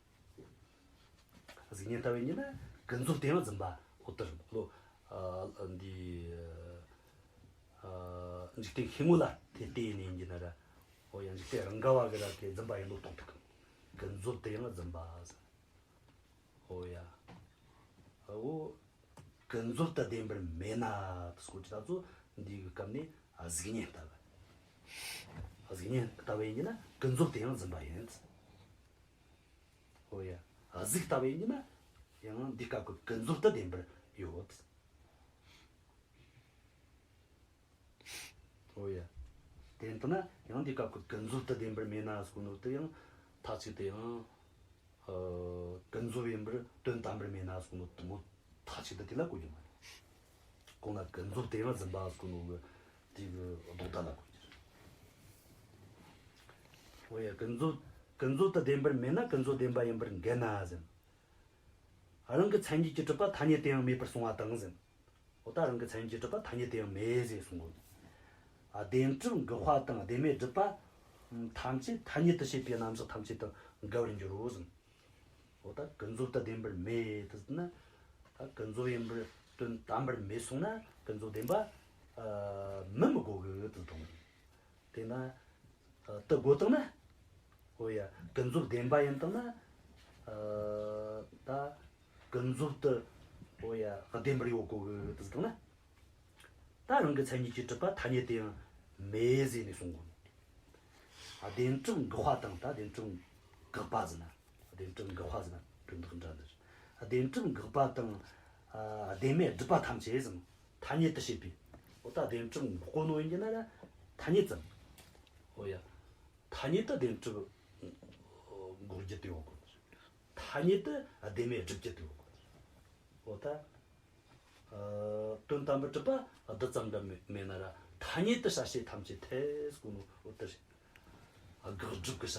གཟུགས་བརྙན་ལྟ་བུ་ཡིན་ན་ཀུན་རྫོབ་ཏུ་ཡང་འཛིན་པ། འོ་དེ་རེད་ལོ། ཨ། འདི། ཨ། འཇིག་རྟེན་ཤེས་ངོ་ལ་དེ་དེ་ཡིན་ནི་ཡིན་གྱི་ན་ར། འོ་ཡ། འཇིག་རྟེན་རང་ག་བ་གི་ར་དེ་འཛིན་པ་ཡིན་ལོ་རྟོགས་ཐུབ་གི། ཀུན་རྫོབ་ཏུ་ཡང་འཛིན་པ་ཟེར། ཨོ་ཡ། ཨོ། ཀུན་རྫོབ་ཏུ་བདེན་པར་མེད་ན་དེ་སྐོར་གྱི་ད་ཚོ་འདི་གི་སྐབས་ནས་གཟུགས་བརྙན་ལྟ་བུ། གཟུགས་བརྙན་ལྟ་བུ་ཡིན་གྱི་ན་ཀུན་རྫོབ་ཏུ་ཡང་འཛིན་པ་ཡིན། ཨོ་ཡ། གཟུགས་ལྟ་བུ་ཡིན་གྱི་ན་ཡང་འདི་སྐབས་ཀྱི་ཀུན་རྫོབ་ཏུ་བདེན་པར་ཡོད། ཨོ་ཡ། དེ་ལྟ་ན་ཡང་འདི་སྐབས་ཀྱི་ཀུན་རྫོབ་ཏུ་བདེན་པར་མེད་ན་ཟེར་གོ་ནོ་དེ་ཡང་མཐའ་གཅིག་ཏུ་ཡང་། ཨ། ཀུན་རྫོབ་ཡིན་པར་དོན་དམ་པར་མེད་ན་ཟེར་གོ་ནོ་དེ་མོ་མཐའ་གཅིག་ཏུ་དེ་ལ་གོ་རྒྱུ་མ་རེད། གོང་ན་ཀུན་རྫོབ་ཏུ་ཡང་འཛིན་པ་ཟེར་གོ་ནོ་གི་དེ་གི་ལྡོག་ཟླ་ལ་གོ་རྒྱུ་རེད། འོ་ཡ། ཀུན་རྫོབ་ཀུན་རྫོབ་ཏུ་བདེན་པར་མེད་ན་ཀུན་རྫོབ་བདེན་པ་ཡིན་པར་འགལ་ན་ཟེར། རང་གི་མཚན་ཉིད་ཀྱིས་གྲུབ་པ་ཐ་སྙད་དུ་ཡང་མེད་པར་གསུངས་པ་དང་ཟེར། འོ་ད་རང་གི་མཚན་ཉིད་ཀྱིས་གྲུབ་པ་ཐ་སྙད་དུ་ཡང་མེད་ཟེར་གསུངས་གོ། ཨ། བདེན་གྲུབ་འགག་པ་དང་བདེན་མེད་སྒྲུབ་པ་ཐམས་ཅད་ཐ་སྙད་དུ་བྱེད་པའི་རྣམ་གཞག་ཐམས་ཅད་དང་འགལ་བར་འགྱུར་རོ་ཟེར། འོ་ད་ཀུན་རྫོབ་ཏུ་བདེན་པར་མེད་དེ་ཟེར་ན། ད་ཀུན་རྫོབ་ཡིན་པར་དོན་དམ་པར་མེད་སོང་ན་ཀུན་རྫོབ་བདེན་པ། ཨ། མིན་མི་དགོས་གི་དེ་དང་། དེས་ན། ཨ། དེ་དགོས་བཏང་ན། འོ་ཡ། ཀུན་རྫོབ་བདེན་པ་ཡིན་བཏང་ན། ཨ། ད་ཀུན་རྫོབ་ཏུ། འོ་ཡ། བདེན་པར་ཡོད་དགོས་གི་དེ་བཏང་ན། ད་རང་གི་མཚན་ཉིད་ཀྱིས་གྲུབ་པ་ཐ་སྙད་དུ་ཡང་མེད་ཟེར་ནས་གསུངས་གོ། ཨ། བདེན་གྲུབ་འགག་པ་དང་། ད་བདེན་གྲུབ་འགག་པ་ཟེར་ན། བདེན་གྲུབ་འགག་པ་ཟེར་ན་དོན་དག་འདྲ་འདིར། ཨ། བདེན་གྲུབ་འགག་པ་དང་། ཨ། བདེན་མེད་སྒྲུབ་པ་ཐམས་ཅད་ཟེར། ཐ་སྙད་དུ་བྱེད་པའི། འོ་ད་བདེན་གྲུབ་འགག་གོ་ནོ་ཡིན་གྱི་ན་ར་ཐ་སྙད་ཙམ། འོ་ཡ། ཐ་སྙད་དུ་བདེན་གྲུབ་འགོག་རྒྱུ་དེ་ཡོད་གོ། ཐ་སྙད་དུ་བདེན་མེད་སྒྲུབ་རྒྱུ་དེ་ཡོད་གོ། འོ་ད། ཨ། དོན་དམ་པར་གྲུབ་པ་བདུད་ཙམ་འདྲ་མེད་མེད་ན་ར་ཐ་སྙད་དུ་བྱ་བྱེད་ཐམས་ཅད་ཐལ་ཟེར་གོ་ནོ་འོ་དེ་རེད། དགག་སྒྲུབ་ཀྱི་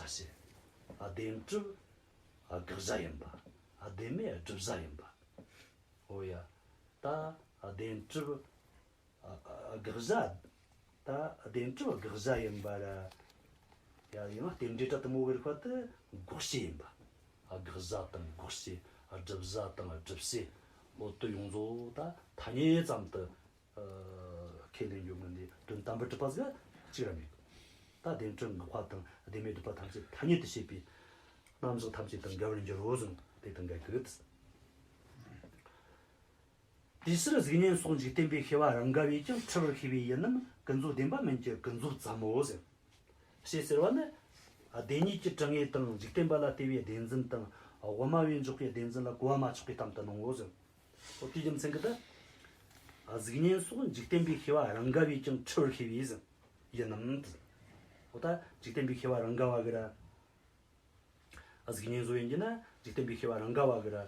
བྱ་བྱེད། བདེན་གྲུབ་དགག་བྱ་ཡིན་པ། བདེན་མེད་སྒྲུབ་བྱ་ཡིན་པ། འོ་ཡ། ད་བདེན་གྲུབ། ཨ། ཨ། དགག་བྱ། ད་བདེན་གྲུབ་དགག་བྱ་ཡིན་པ་ར། ཡ། ཡང་རྟེན་འབྲེལ་སྒྲ་དེ་མོ་བོའི་རིགས་པ་དེ་འགོག་བྱེད་ཡིན་པ། ཨ། དགག་བྱ་དང་འགོག་བྱེད། ཨ། སྒྲུབ་བྱ་དང་སྒྲུབ་བྱེད། འོ་དེ་ཡོངས་རྫོགས་ད་ཐ་སྙད་ཙམ་དུ། ཨ། ཁས་ལེན་རྒྱུ་ངོ་འདི་དོན་དམ་པར་གྲུབ་པ་ཟིག་གཅིག་ར་མེད། ད་བདེན་གྲུབ་འགག་པ་དང་བདེན་མེད་སྒྲུབ་པ་ཐམས་ཅད་ཐ་སྙད་དུ་བྱེད་པའི་རྣམ་གཞག་ཐམས་ཅད་དང་འགལ་བར་འགྱུར་རོ་ཟེར། དེ་དང་འགལ་གི། དེའི་ཕྱིར་གཟུགས་བརྙན་སོགས་འཇིག་རྟེན་པའི་ཤེས་པ་རང་ག་བས་ཀྱང་འཁྲུལ་བར་ཤེས་པའི་ཡུལ་རྣམས་ཀུན་རྫོབ་བདེན་པ་མིན་གྱི་ཀུན་རྫོབ་ཙམ་མོ་ཟེར། ཞེས་ཟེར་བ་ནི། བདེན་གཉིས་ཀྱི་གྲངས་ངེས་དང་འཇིག་རྟེན་པ་ལ་ལྟོས་པའི་བདེན་འཛིན་དང་། དབུ་མ་བས་འཇོག་པའི་བདེན་འཛིན་ལ་གོ་བ་མ་ཆོད་པའི་གཏམ་དུ་སྣང་ངོ་ཟེར། འོ་དེའི་རྒྱུ་མཚན་གྱིས་ད། གཟུགས་བརྙན་སོགས་འཇིག་རྟེན་པའི་ཤེས་པ་རང་ག་བས་ཀྱང་འཁྲུལ་བར་ཤེས་པའི་ཟེར། ཡུལ་རྣམས་དེ། འོ་ད་འཇིག་རྟེན་པའི་ཤེས་པ་རང་ག་བ་གི་ར། གཟུགས་བརྙན་བཟོ་ཡིན་གྱི་ན་འཇིག་རྟེན་པའི་ཤེས་པ་རང་ག་བ་གི་ར། ཨ།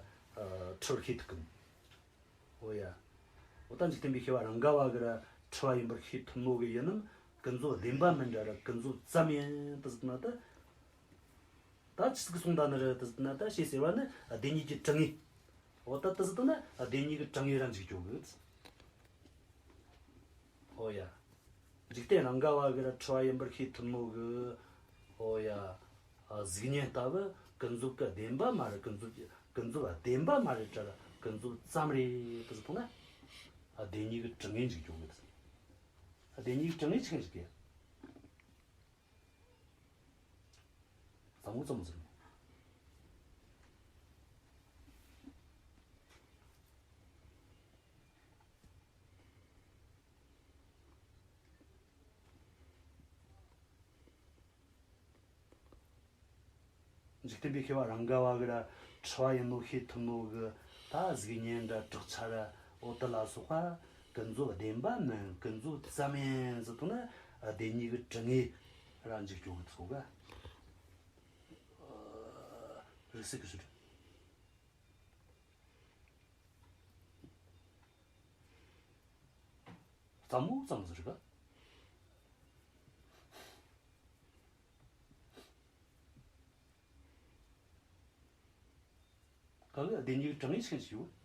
འཁྲུལ་བར་ཤེས་ཐུབ་གི། འོ་ཡ། འོ་ད་འཇིག་རྟེན་པའི་ཤེས་པ་རང་ག་བ་གི་ར་འཁྲུལ་བ་ཡིན་པར་ཤེས་ཐུབ་ནོ་གི་ཡུལ་རྣམས་ཀུན་རྫོབ་བདེན་པ་མིན་འདྲ་ར་ཀུན་རྫོབ་ཙམ་ཡིན་དུ་ཟེར་ན་ད། ད་ཆི་ཟིག་གསུངས་ད་ནི་རེད་དེ་ཟེར་ན། ད་ཞེས་ཟེར་བ་ནི་བདེན་གཉིས་ཀྱི་གྲངས་ངེས། འོ་ད་དེ་ཟེར་ན་བདེན་གཉིས་ཀྱི་གྲངས་ངེས་ར་འཇུག་རྒྱུ་གི། འོ་ཡ། འཇིག་རྟེན་རང་ག་བ་གི་ར་འཁྲུལ་བ་ཡིན་པར་ཤེས་ཐུབ་ནོ་གི། འོ་ཡ། གཟུགས་བརྙན་ལྟ་བུ་ཀུན་རྫོབ་ཀྱི་བདེན་པ་མ་རེད། ཀུན་རྫོབ་ཀྱི་ཀུན་རྫོབ་བདེན་པ་མ་རེད་དྲ་ར་ཀུན་རྫོབ་ཙམ་རེད་དེ་ཟེར་ཐུབ་ན། བདེན་གཉིས་ཀྱི་གྲངས་ངེས་འཇུག་རྒྱུ་གི། བདེན་གཉིས་ཀྱི་གྲངས་ངེས་ཆི་གི་འཇུག་གི། ཙམ་མོ་ཙམ་མོ་ཟེར། འཇིག་རྟེན་པའི་ཤེས་པ་རང་ག་བ་གི་ར་འཁྲུལ་བ་ཡིན་ནོ་ཤེས་ཐུབ་ནོ་གི། ད་གཟུགས་བརྙན་ར་བྲག་ཆ་ར་འོ་དེ་ལ་སོགས་པ་ཀུན་རྫོབ་བདེན་པ་མིན། ཀུན་རྫོབ་ཙམ་ཡིན་ཟེར་ཐུབ་ན་བདེན་གཉིས་ཀྱི་གྲངས་ངེས་ར་འཇུག་རྒྱུ་གི་ཚོ་ག། རིགས་སུ་གི་ཟེར། ཙམ་མོ་ཙམ་ཟེར་ག། ག་གི་བདེན་གཉིས་གྲངས་ངེས་ཆི་གི་ཡོད།